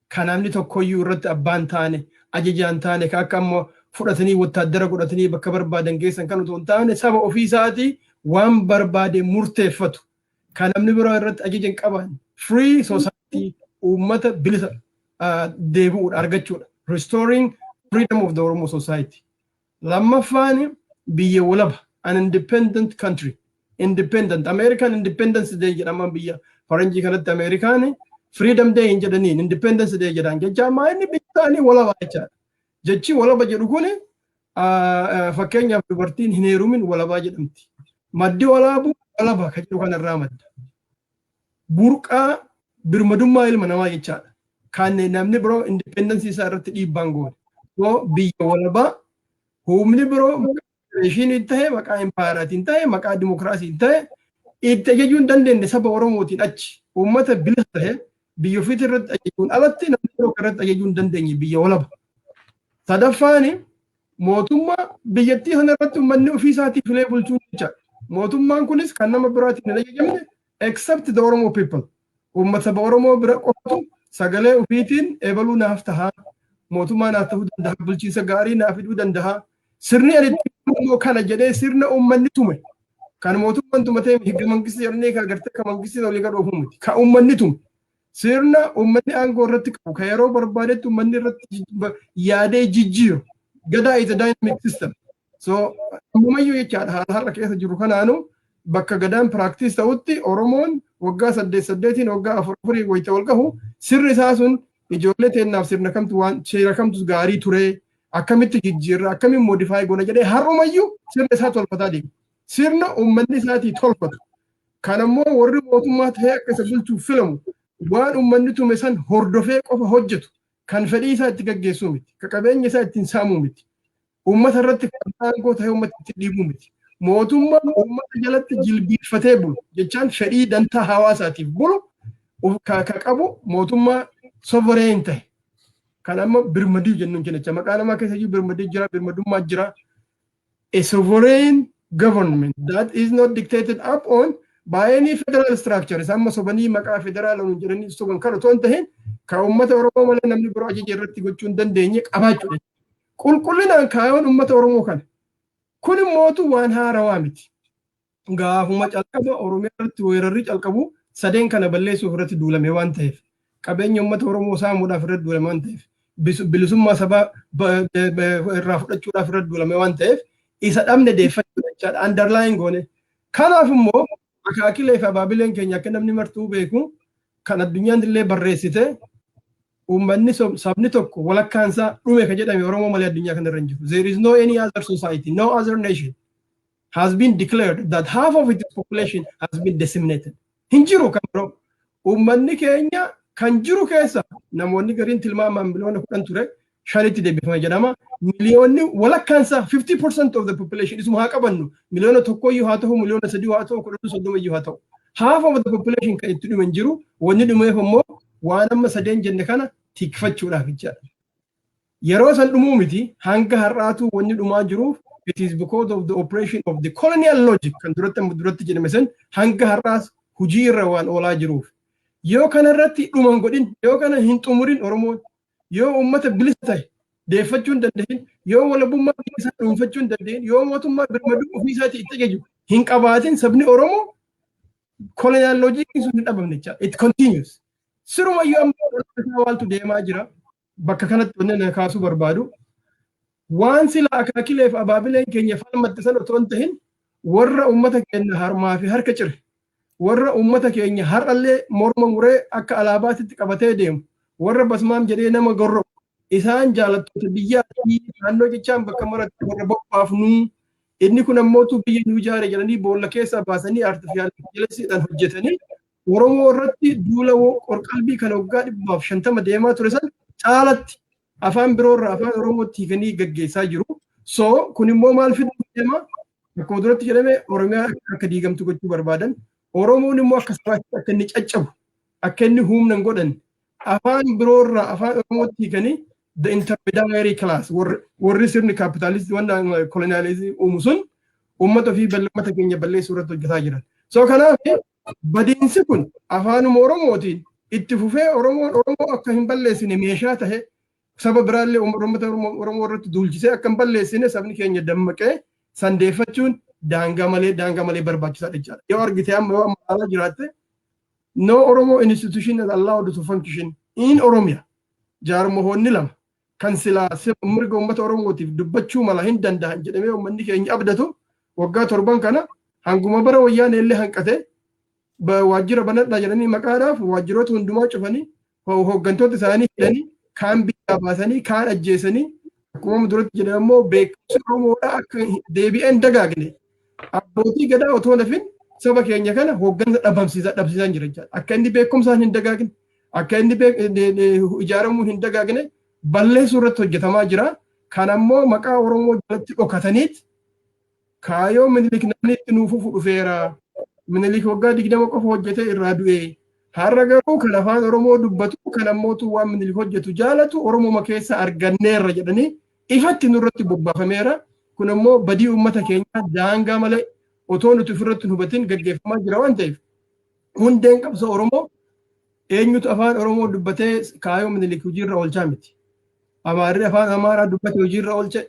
kan namni tokkoyyuu irratti abbaan taane, ajajaan taane, kan akka ammoo fudhatanii wattaaddara godhatanii bakka barbaadan geessan kan otoo hin taane, saba ofii isaatii waan barbaade murteeffatu, kan namni biroo irratti ajaja hin qaban, free society, uummata bilisa deebi'uudha, argachuudha. Restoring freedom of the Oromo society. Lammaffaan biyya walaba, an independent country. Independent American Independence Day jedhama. Biyya faranjii kanatti Amerikaan Freedom Day hin jedhaniin, Independence Day jedhan. Jecha ammaa inni biyya isaanii walaba jechaadha. Jechi walaba jedhu kuni, fakkeenyaaf, dubartiin hin heerumin walabaa jedhamti. Maddi walaabuu walaba kan jedhu kanarraa madda. Burqaa birmadummaa ilma namaa jechaadha. Kan namni biroo independence isaa irratti dhiibbaan goone. So biyya walabaa humni biroo maqaa federeeshinii ta'e, maqaa impaayeraatiin ta'e, maqaa dimokiraasiin ta'e itti ajajuu hin dandeenye, saba Oromootiin achi uummata bilisa ta'e, biyya ofiitii irratti ajajuun alatti namni biroo irratti ajajuu hin dandeenye, biyya walaba. Sadaffaan mootummaa biyyattii sana irratti uummanni ofii isaatii filee bulchuu jechaadha. Mootummaan kunis kan nama biraatiin hin ajajamne, except the Oromo people. Uummata saba Oromoo bira qofatu sagalee ofiitiin eebaluu naaf tahaa, mootummaa naaf ta'uu danda'a, bulchiinsa gaarii naaf fiduu danda'a. Sirni ani immoo kana jedhee sirna uummanni tume, kan mootummaan tumatee higga mangistii jedhanii kan agartee kan mangistii olii gad oofuu miti. Kan uummanni tume. Sirna uummanni aangoo irratti qabu, kan yeroo barbaadetti uummanni irratti yaadee jijjiiru. Gadaa is a dynamic system. So ammumayyuu jechaadha, haala har'a keessa jiru kanaanu bakka gadaan practice ta'utti Oromoon waggaa saddeet saddeetiin, waggaa afur afurii wayita wal gahu, sirri isaa sun ijoollee teennaaf sirna kamtu waan seera kamtu gaarii ture, akkamitti jijjiirra, akkamiin modify goona jedhee har'umayyuu sirna isaa tolfataa deema. Sirna uummanni isaatii tolfatu. Kan ammoo warri mootummaa ta'ee akka isa bulchuuf filamu waan uummanni tume san hordofee qofa hojjetu, kan fedhii isaa itti gaggeessuu miti, ka qabeenya isaa ittiin saamuu miti. Uummata irratti kan aangoo ta'ee uummata itti dhiibuu miti. Mootummaa uummata jalatti jilbiiffatee bulu jechaan fedhii dantaa hawaasaatiif bulu ka qabu, mootummaa sovereign ta'e. Kan amma birmadii jennuun jecha maqaa namaa keessa iyyuu birmadii jira, birmadummaa jira. A sovereign government that is not dictated upon by any federal structure. Isaan amma sobanii maqaa federaala nuun jedhanii soban kan otoo hin tahin, kan uummata Oromoo malee namni biroo ajaja irratti gochuu hin dandeenye qabaachuudha. Qulqullinaan kaayoon uummata Oromoo kana. Kun immootu waan haarawaa miti. Gaafuma calqaba Oromiyaa irratti weerarri calqabu sadeen kana balleessuuf irratti duulame waan ta'eef, qabeenya uummata Oromoo saamuudhaaf irratti duulame waan ta'eef, bilisummaa sabaa irraa fudhachuudhaaf irratti duulame waan ta'eef, isa dhabne deeffachuu jechaadha. Underline goone. Kanaaf immoo akaakilee fi abaabileen keenya, akka namni martuu beeku, kan addunyaan illee barreessite, uummanni, sabni tokko walakkaansaa dhume ka jedhame Oromoo malee addunyaa kanarra hin jiru. There is no any other society, no other nation has been declared that half of its population has been decimated. Hin jiru kan biroo. Uummanni keenya kan jiru keessa namoonni gariin tilmaamaan 10 miliyoona ture, shanitti deebifame jedhama. Miliyoonni walakkaansaa, 50% of the population, isuma haa qabannu, 1 miliyoona haa ta'u, 3 miliyoona haa ta'u, 10, 30 iyyuu haa ta'u. Half of the population kan itti dhume hin jiru. Wanni dhumeef immoo waan amma sadeen jenne kana tikfachuudhaaf jechaadha. Yeroo san dhumuu miti, hanga har'aatu wanni dhumaa jiruuf, it is because of the operation of the colonial logic kan duratti amma duratti jedhame san hanga har'aas hujii irra waan oolaa jiruuf. Yoo kana irratti dhuman godhin, yoo kana hin xumurin, Oromoon yoo uummata bilisa ta'e deeffachuu hin danda'in, yoo walabummaa biyya isaa dhuunfachuu hin danda'in, yoo mootummaa birmaduu ofii isaatii itti ajaju hin qabaatin, sabni Oromoo colonial logiciin sun hin dhabamne jecha. It continues. Sirumayyuu amma isaa waaltu deemaa jira. Bakka kanatti wanni na kaasuu barbaadu, waan sila akaakilee fi abaabileen keenya falmatte sana otoo hin tahin, warra uummata keenya harmaa fi harka cire, warra uummata keenya har'allee morma muree akka alaabaatitti qabatee deemu, warra basmaam jedhee nama gorra'u, isaan jaalattoota biyyaa fi naannoo jechaan bakka maratti warra bobbaafnuu, inni kun ammootu biyya nu ijaare jedhanii boolla keessaa baasanii artificial intelligencedhaan hojjetanii Oromoo irratti duula qorqalbii kan waggaa 150 deemaa ture san caalatti afaan biroorraa afaan Oromootti hiikanii gaggeessaa jiru. So kun immoo maal fiduu deema? Akkuma duratti jedhame, Oromiyaa akka diigamtu gochuu barbaadan. Oromoon immoo akka sabaatti akka inni caccabu, akka inni humna hin godhanne, afaan biroorraa afaan Oromootti hiikanii the intermediary class, warri sirni kaapitaalistii wanta colonialismii uumu sun uummata ofii, uummata keenya balleessuu irratti hojjetaa jiran. So kanaaf badiinsi kun afaanuma Oromootiin itti fufee Oromoon Oromoo akka hin balleessine meeshaa tahe saba biraallee uummata Oromoo irratti duulchisee akka hin balleessine sabni keenya dammaqee sandeeffachuun daangaa malee barbaachisaadha jechaadha. Yoo argite, amma yoo amma alaa jiraatte, no Oromo institution is allowed to function in Oromia. Jaarmohoonni lama kan silaa mirga uummata Oromootiif dubbachuu mala hin danda'an jedhamee uummanni keenya abdatu waggaa 7 kana hanguma bara wayyaanee illee hanqate waajjira banadhaa jedhanii maqaadhaaf waajjiroota hundumaa cufanii, hooggantoota isaanii hidhanii, kaan biyyaa baasanii, kaan ajjeesanii, akkuma duratti jedhame immoo beekumsi Oromoodhaa akka deebi'ee hin dagaagne abbootii gadaa otoo nafin saba keenya kana hooggansa dhabamsiisaa dhabsiisaa jira jechaadha. Akka inni beekumsaan hin dagaagne, akka inni ijaaramuun hin dagaagne balleessuu irratti hojjetamaa jira. Kan ammoo maqaa Oromoo jalatti dhokataniit kaayoo Minilik namni itti nuuf fufu dhufeera. Minilik waggaa 20 qofa hojjetee irraa du'e. Har'a garuu kan afaan Oromoo dubbatu, kan ammootu waan Minilik hojjetu jaalatu Oromoma keessa arganneerra jedhanii ifatti nurratti bobbaafameera. Kun immoo badii uummata keenyaa daangaa malee otoo nuti ofirratti hin hubatin gaggeeffamaa jira waan ta'eef, hundeen qabsoo Oromoo eenyutu afaan Oromoo dubbatee kaayoo Minilik hojiirra oolchaa miti. Amaarri afaan Amaaraa dubbate hojiirra oolche,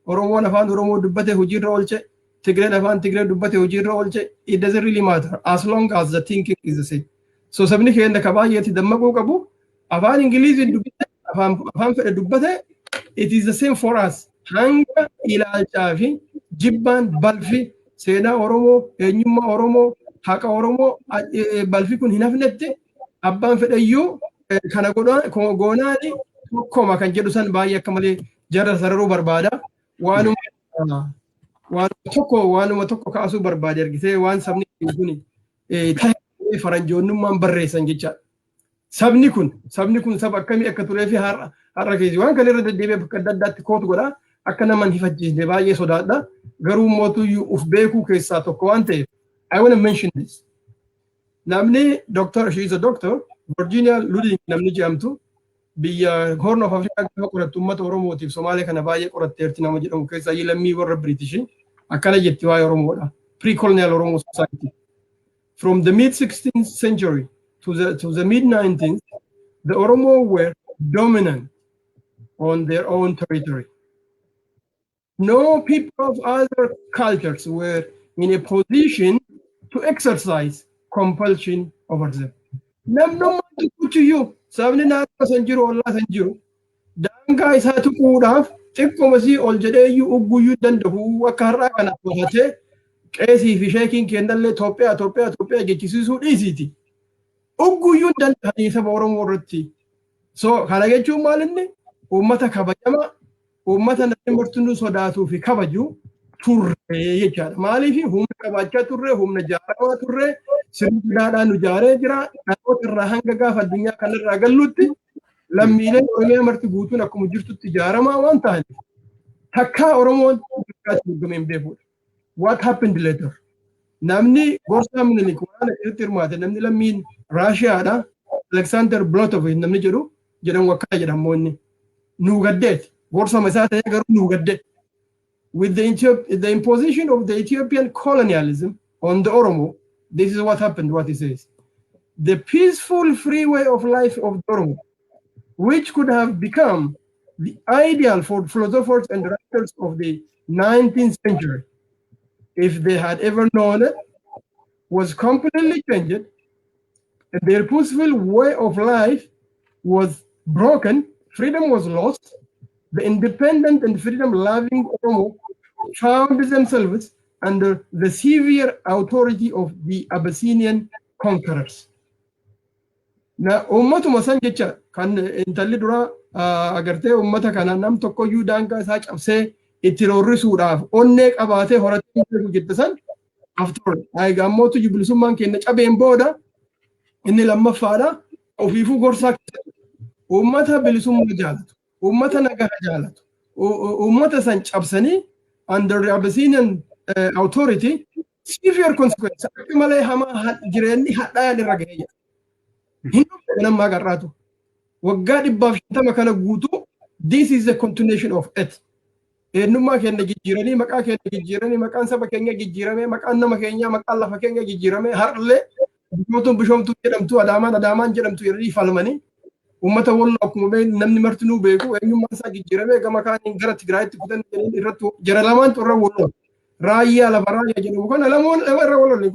Oromoon afaan Oromoo dubbate hojiirra oolche, Tigreen afaan Tigree dubbate hojiirra oolche. It doesn't really matter as long as the thinking is the same. So sabni keenya ka baay'eetti dammaquu qabu, afaan Ingiliziin dubbate, afaan fedhe dubbate, it is the same for us. Hanga ilaalchaa fi jibbaan balfi seenaa Oromoo, eenyummaa Oromoo, haqa Oromoo balfi kun hin hafnetti, abbaan fedhayyuu kana goonaani tokkoma kan jedhu san baay'ee akka malee jara sararuu barbaada. Waanuma tokko kaasuu barbaade argitee, waan sabni kun ta'e faranjoonnummaan barreessan jechaadha. Sabni kun saba akkamii akka turee fi har'a keessa waan kana irra deddeebi'ee bakka adda addaatti kootu godha. Akka nama hin hifachiisne baay'ee sodaadha. Garuu mootuyyuu uf beekuu keessaa tokko waan ta'eef I want to mention this. Namni doctor, she is a doctor, Virginia Luding namni jedhamtu, biyya Horn of Africa gaafa qorattu uummata Oromootiif Somaalee kana baay'ee qoratteerti nama jedhamu keessaa lammii warra British, akkana jetti waa'ee Oromoodha. Pre-colonial Oromo society. From the mid 16th century to the mid 19th, the Oromo were dominant on their own territory. No people of other cultures were in a position to exercise compulsion over them. Namnummaan tokkochiyyuu, sabni naannoo san jiru, ollaa san jiru, daangaa isaa tuquudhaaf xiqqoma sii ol jedhee iyyuu ugguyyuu danda'u. Akka har'aa kana to'atee qeesii fi sheekiin kennallee Itoophiyaa, Itoophiyaa, Itoophiyaa jechisiisuu dhiisiiti. Ugguyyuu danda'anii saba Oromoo irratti. So kana jechuun maal? Inni uummata kabajamaa, uummata namni martinuu sodaatuu fi kabaju turre jechaadha. Maaliif? Humna qabaachaa turre, humna jaaramaa turre, sirni gadaadhaan nu ijaaree jira. Dhaloota irraa hanga gaafa addunyaa kanarraa gallutti lammiileen Oromiyaa marti guutuun akkuma jirtutti ijaaramaa waan ta'aniif takkaa Oromoon mirgaatti eegamee hin beekudha. What happened later? Namni gorsaa Minilik waraana keessatti hirmaate, namni lammiin Raashiyaadha. Alexander Blotov namni jedhamu akkana jedhamu inni. Nuu gaddeeti. Gorsama isaa ta'ee garuu nuu gadde. With the imposition of the Ethiopian colonialism on the Oromo, this is what happened, what he says. The peaceful free way of life of the Oromo, which could have become the ideal for philosophers and writers of the 19th century, if they had ever known it, was completely changed, and their peaceful way of life was broken, freedom was lost. The independent and freedom-loving Oromo found themselves under the severe authority of the Abyssinian conquerors. Na uummatuma san jecha kan intalli dura agartee uummata kana nam tokkoyyuu daangaa isaa cabsee itti roorrisuudhaaf onnee qabaatee horatee beeku jette san aftur. Egaa ammootu bilisummaan keenya cabeen booda inni lammaffaadha, ofiifuu gorsaa keessatti uummata bilisummaa jaalatu, uummata nagaa jaalatu, uummata san cabsanii under the Abyssinian authority, severe consequence, akka malee hamaa jireenyi hadhaa'an irra gahee jira. Hin dhufne nammaa garraatu. Waggaa 150 kana guutuu this is a continuation of it. Eenyummaa keenya jijjiiranii, maqaa keenya jijjiiranii, maqaan saba keenya jijjiiramee, maqaan nama keenyaa, maqaan lafa keenya jijjiiramee, har'allee Bishoomtuun Bishoomtuu jedhamtu, Adaamaan Adaamaan jedhamtu jedhanii falmanii, uummata Walloo akkuma namni martinuu beeku eenyummaan isaa jijjiiramee gama kaaniin gara Tigraayitti kutan jedhanii irratti jara lamaantu irra walloo. Raayyaa lafa raayyaa jedhamu kana lamoon lama irra walloo.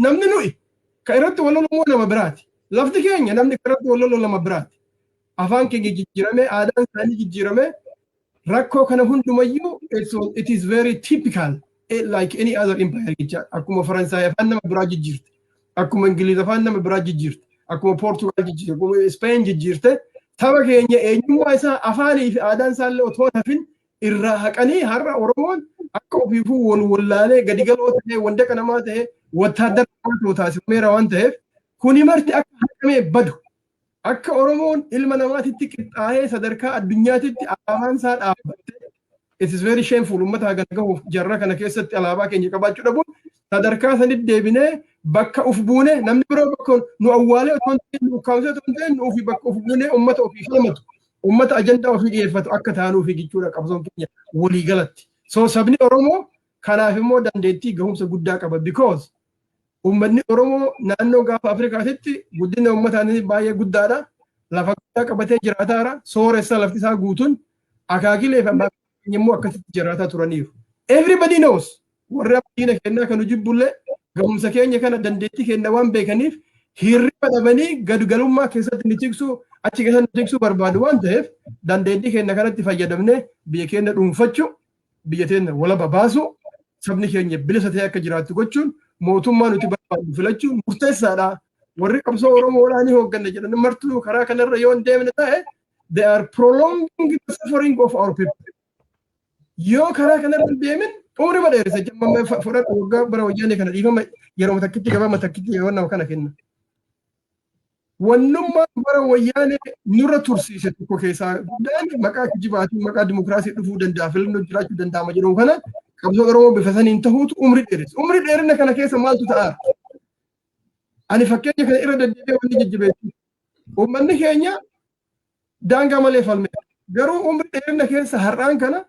Namni nuyi kan irratti wallolu immoo nama biraati. Lafti keenya namni irratti wallolu nama biraati. Afaan keenya jijjiiramee, aadaan isaanii jijjiiramee, rakkoo kana hundumayyuu it is very typical, like any other empire jecha. Akkuma Faransaay afaan nama biraa jijjiirte, akkuma Ingiliz afaan nama biraa jijjiirte, akkuma Poortugaal jijjiirte, akkuma Speen jijjiirte, saba keenya eenyummaa isaa afaanii fi aadaan isaallee otoo hafin irraa haqanii, har'a Oromoon akka ofiifuu wal wallaalee gadi galoo ta'ee, wandaqa namaa ta'ee, wattaaddara namaa taasifameera waan ta'eef, kuni marti akka haqamee badu, akka Oromoon ilma namaatitti qixxaa'ee sadarkaa addunyaatitti alaabaan isaa dhaabbatte. It is very shameful uummata hagan gahuuf jarra kana keessatti alaabaa keenya qabaachuu dhabuun. Sadarkaa sanitti deebinee bakka uf buune, namni biroo bakka nu awwaalee otoo hin ta'in, nu ukkaamsee otoo hin ta'in, nu ofii bakka uf buune, uummata ofii falmatu, uummata ajandaa ofii dhiyeeffatu akka taanuufi jechuudha qabsoon keenya walii galatti. So sabni Oromoo kanaaf immoo dandeettii gahumsa guddaa qaba, because uummanni Oromoo naannoo Gaafa Afrikaatitti guddina uummataan baay'ee guddaadha. Lafa guddaa qabatee jiraataara. Sooressa lafti isaa guutuun akaakilee fi abbaa immoo akkasitti jiraataa turaniiru. Everybody knows, warri diina kennaa kan jibbullee gahumsa keenya kana, dandeettii keenya waan beekaniif, hirriba dhabanii gadgalummaa keessatti ni tiksuu, achi keessatti ni tiksuu barbaadu waan ta'eef, dandeettii keenya kanatti fayyadamnee biyya keenya dhuunfachuu, biyya keenya walaba baasuu, sabni keenya bilisa ta'e akka jiraattu gochuun, mootummaa nuti barbaadnu filachuun murteessaadha. Warri qabsoo Oromoodhaa ni hoogganna jedhan martuu karaa kanarra yoo hin deemne ta'e, they are prolonging the suffering of our people. Yoo karaa kanarra hin deemin umrii badheerisa. Jamma fudhadhu, waggaa bara Wayyaanee kana, dhiifama, yeroo takkitti gabaa takkitti yeroo nama kana kenna. Wannummaan bara Wayyaanee nurra tursiise tokko keessaa guddaan maqaa kijibaatiin maqaa dimokiraasii dhufuu danda'a, filannoo jiraachuu danda'ama jedhamu kana qabsoo Oromoo bifa saniin tahuutu umrii dheeressa. Umrii dheerina kana keessa maaltu ta'a? Ani fakkeenya kana irra deddeebi'ee wanni jajjabeessu. Uummanni keenya daangaa malee falme. Garuu umrii dheerina keessa har'aan kana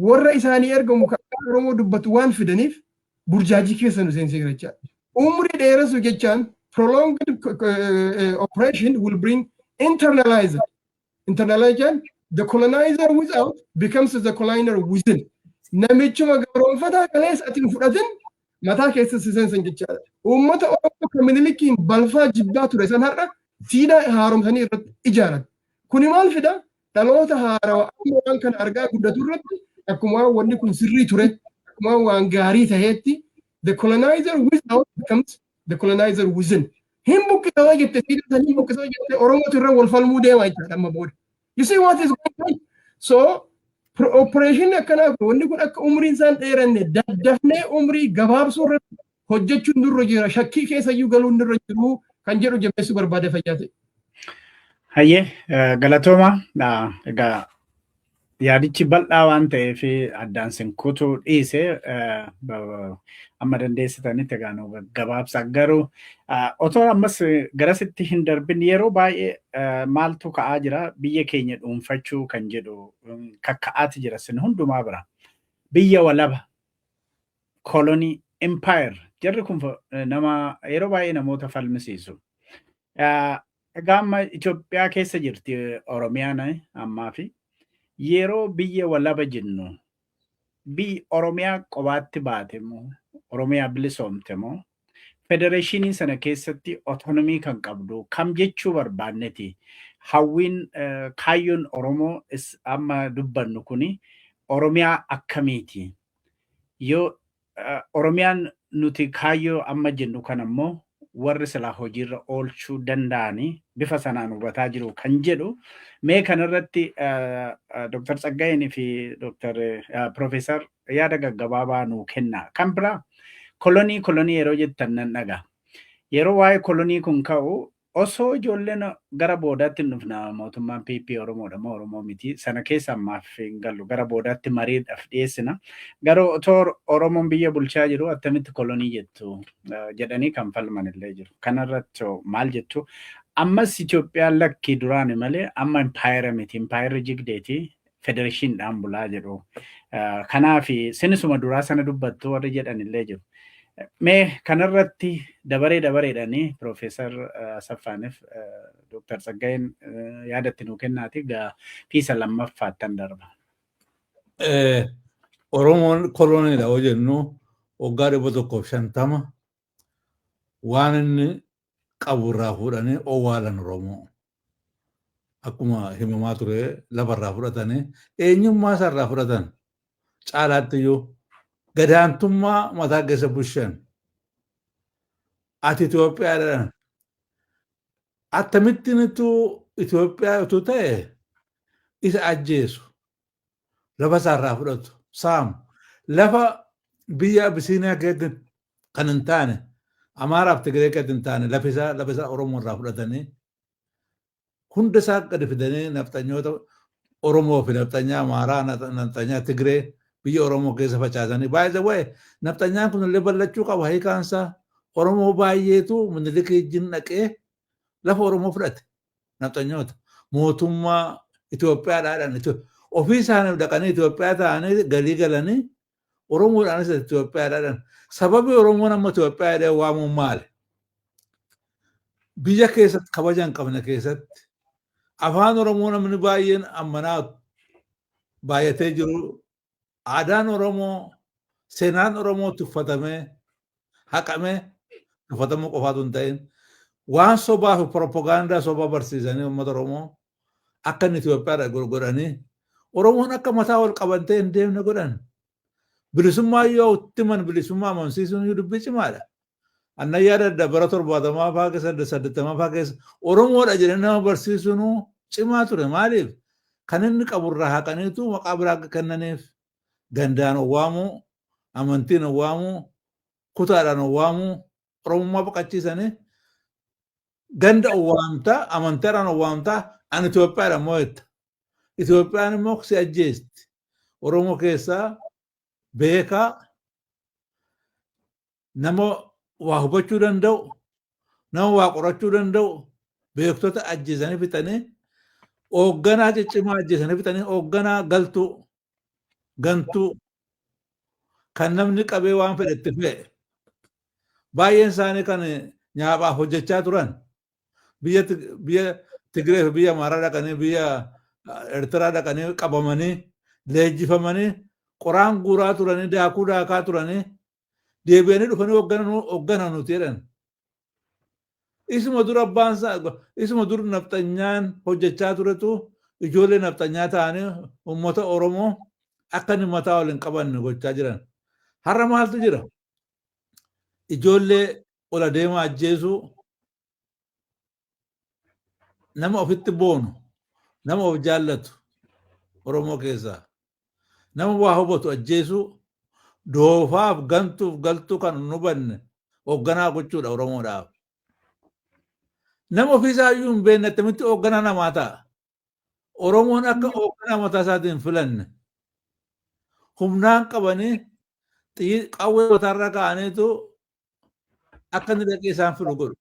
warra isaanii ergamu kan Oromoo dubbatu waan fidaniif burjaajii keessa nu seensiseera jechaadha. Umrii dheeressu jechaan prolonged operation will bring internalized. Internalization, the colonizer without becomes the colonizer within. Namichuma gabroonfataa kaleessa ati hin fudhatin mataa keessa si seensan jechaadha. Uummata Oromoo kan Minilikiin balfaa jibbaa ture san har'a siidaa haaromsanii irratti ijaaran. Kuni maal fida? Dhaloota haarawaa amma waan kana argaa guddatu irratti akkuma wanni kun sirrii ture, akkuma waan gaarii taheetti, the colonizer without becomes the colonizer within. Hin buqqisaa jette, siidaa san hin buqqisaa jette, Oromootu irra wal falmuu deema jechaadha amma booda. You see what is going on? So operation akkanaa kun, wanni kun akka umriin isaan dheeranne daddafnee umrii gabaabsuu irratti hojjechuun nurra jira, shakkii keessa iyyuu galuun nurra jiru kan jedhu jabeessuu barbaade, fayyaa ta'e. Hayyee, galatooma. Egaa yaadichi bal'aa waan ta'eef addaan sin kutuu dhiise, amma dandeessitanitti egaa nu gabaabsa. Garuu otoo ammas garasitti hin darbin, yeroo baay'ee maaltu ka'aa jira? Biyya keenya dhuunfachuu kan jedhu kakka'aati jira sin hundumaa bira. Biyya walaba, kolonii, empire, jarri kun nama yeroo baay'ee namoota falmisiisu. Egaa amma Itoophiyaa keessa jirti Oromiyaan ammaa fi yeroo biyya walaba jennu, biyyi Oromiyaa qobaatti baate moo, Oromiyaa bilisoomte moo, federeeshinii sana keessatti autonomy kan qabdu kam jechuu barbaanneti? Hawwiin, kaayyoon Oromoo amma dubbannu kuni Oromiyaa akkamiiti? Yoo Oromiyaan nuti kaayyoo amma jennu kan ammoo warri silaa hojiirra oolchuu danda'anii bifa sanaan hubataa jiru kan jedhu, mee kanarratti Dr. Tsaggaayeen fi Dr. Profeesar yaada gaggabaabaa nuu kenna. Kan biraa, kolonii kolonii yeroo jettan nan dhaga. Yeroo waa'ee kolonii kun ka'u, osoo ijoolleen gara boodaatti hin dhufna, mootummaan PP Oromoodha moo Oromoo miti, sana keessa ammaaf hin gallu, gara boodaatti mariidhaaf dhiyeessina. Garuu otoo Oromoon biyya bulchaa jiru attamitti kolonii jettu jedhanii kan falman illee jiru. Kanarratti maal jettu? Ammas Itoophiyaan lakkii duraani malee amma impaayera miti, impaayerri jigdeeti, federeeshiniidhaan bulaa jedhu. Kanaaf sinisuma duraa sana dubbattu warri jedhan illee jiru. Mee kanarratti dabaree dabareedhaanii Piroofeesar Asaffaaniif Dooktar Tsaggaayeen yaadatti nuu kennaati fiisa lammaffaattan darba. Oromoon koloniidha yoo jennu, waggaa 150 waan inni qabu irraa fuudhanii owwaalan Oromoo. Akkuma himamaa ture, lafarraa fudhatanii, eenyummaa isaarraa fudhatan, caalaatti iyyuu gadaantummaa mataa keessa bushan. Ati Itoophiyaadhaan akkamittiin Itoophiyaa utuu ta'e isa ajjeesu, lafa isaarraa fudhatu, saamu, lafa biyya Abisiiniyaa keessatti kan hin taane, Amaaraaf Tigree keessatti hin taane, lafa isaa Oromoo irraa fudhatanii, hunda isaa gadi fidanii, nafxanyoota Oromoo fi nafxanyaa Amaaraa, nafxanyaa Tigree biyya Oromoo keessa facaasanii. Baay'ee waa'ee nafxanyaan kun illee bal'achuu qaba. Hiikaansaa Oromoo baay'eetu Minilikii wajjin dhaqee lafa Oromoo fudhate. Nafxanyoota mootummaa Itoophiyaadhaan ofii isaanii dhaqanii Itoophiyaa ta'anii galii galanii, Oromoodhaanis Itoophiyaadhaan. Sababi Oromoon amma Itoophiyaa jedhee waamuun maali? Biyya keessatti kabaja hin qabne keessatti, afaan Oromoo namni baay'een ammanaa baay'atee jiru, aadaan Oromoo, seenaan Oromoo tuffatamee, haqamee, tuffatamuu qofaatu hin ta'in, waan sobaa fi propagaandaa sobaa barsiisanii uummata Oromoo akka inni Itoophiyaadha godhanii, Oromoon akka mataa wal qabantee hin deemne godhan. Bilisummaa yoo ittiman, bilisummaa amansiisuun dubbii cimaadha. Annan yaadadha, bara 70 faa keessa, 80 faa keessa, Oromoodha jedhanii nama barsiisuun cimaa ture. Maaliif? Kan inni qaburraa haqaniitu maqaa biraa kennaniif. Gandaan owwaamuu, amantiin owwaamuu, kutaadhaan owwaamuu, Oromummaa baqachiisanii, ganda owwaamtaa, amantaadhaan owwaamtaa, ani Itoophiyaadha immoo jetta. Itoophiyaan immoo si ajjeesti. Oromoo keessaa beekaa, nama waa hubachuu danda'u, nama waa qorachuu danda'u, beektota ajjeesanii fixanii, hoogganaa ciccimaa ajjeesanii fixanii, hoogganaa galtuu gantuu kan namni qabee waan fedhetti fe'e. Baay'een isaanii kan nyaaphaaf hojjechaa turan biyya Tigree fi biyya Amaaraa dhaqanii, biyya Eertiraa dhaqanii, qabamanii leenjifamanii, qoraan guuraa turanii, daakuu daakaa turanii, deebi'anii dhufanii hoogganaa nuti jedhan. Isuma dur abbaan isaa, isuma dur nafxanyaan hojjechaa turetu ijoollee nafxanyaa ta'anii uummata Oromoo akka inni mataa wal hin qabanne gochaa jiran. Har'a maaltu jira? Ijoollee ol adeemaa ajjeesuu, nama ofitti boonu, nama of jaallatu Oromoo keessaa, nama waa hubatu ajjeesuu, doofaaf gantuuf galtuu kan hin hubanne hoogganaa gochuudha Oromoodhaaf. Nama ofiisaa iyyuu hin beekne attamitti hoogganaa namaa ta'a? Oromoon akka hoogganaa mataa isaatiin hin filanne humnaan qabanii, qawwee mataarra kaa'aniitu akka inni dhaqee isaan filu godhu.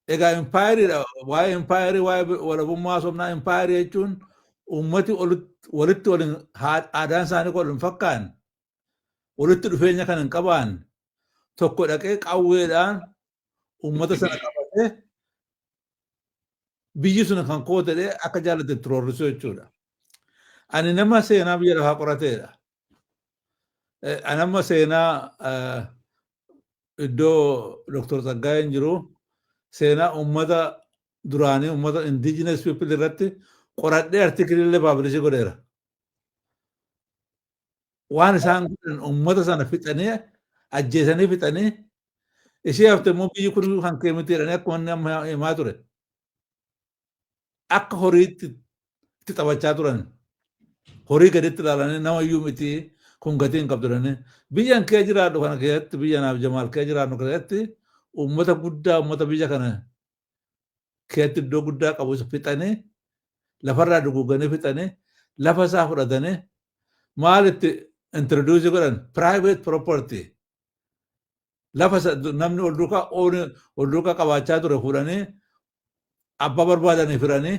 Egaa impaayeriidha. Waa'ee impaayerii, waa'ee walabummaa somnaa, impaayerii jechuun uummati walitti waliin aadaan isaanii wal hin fakkaanne, walitti dhufeenya kan hin qabaanne, Tokko dhaqee qawweedhaan uummata sana qabatee biyyi sun kan koo ta'ee akka jaallate itti roorrisuu jechuudha. Ani nama seenaa biyya lafaa qorateedha. Ani amma seenaa iddoo Dr. Tsaggaayeen jiru, seenaa uummata duraanii, uummata indigenous people irratti qoradhee article illee publish godheera. Waan isaan godhan, uummata sana fixanii, ajjeesanii fixanii, ishee hafte immoo biyyi kun kan kee miti jedhanii, akkuma inni amma himaa ture. Akka horiitti itti taphachaa turan. Horii gaditti ilaalanii, nama iyyuu miti kun, gatii hin qabdu jedhanii. Biyyan kee jiraadhu kana keessatti, biyya naaf Jamaal kee jiraadhu keessatti, uummata guddaa, uummata biyya kana keessatti iddoo guddaa qabu fixanii, lafarraa duguuganii fixanii, lafa isaa fudhatanii, maalitti introduce godhan? Private property. Lafa namni ol duukaa qabaachaa ture fuudhanii abbaa barbaadanii firanii.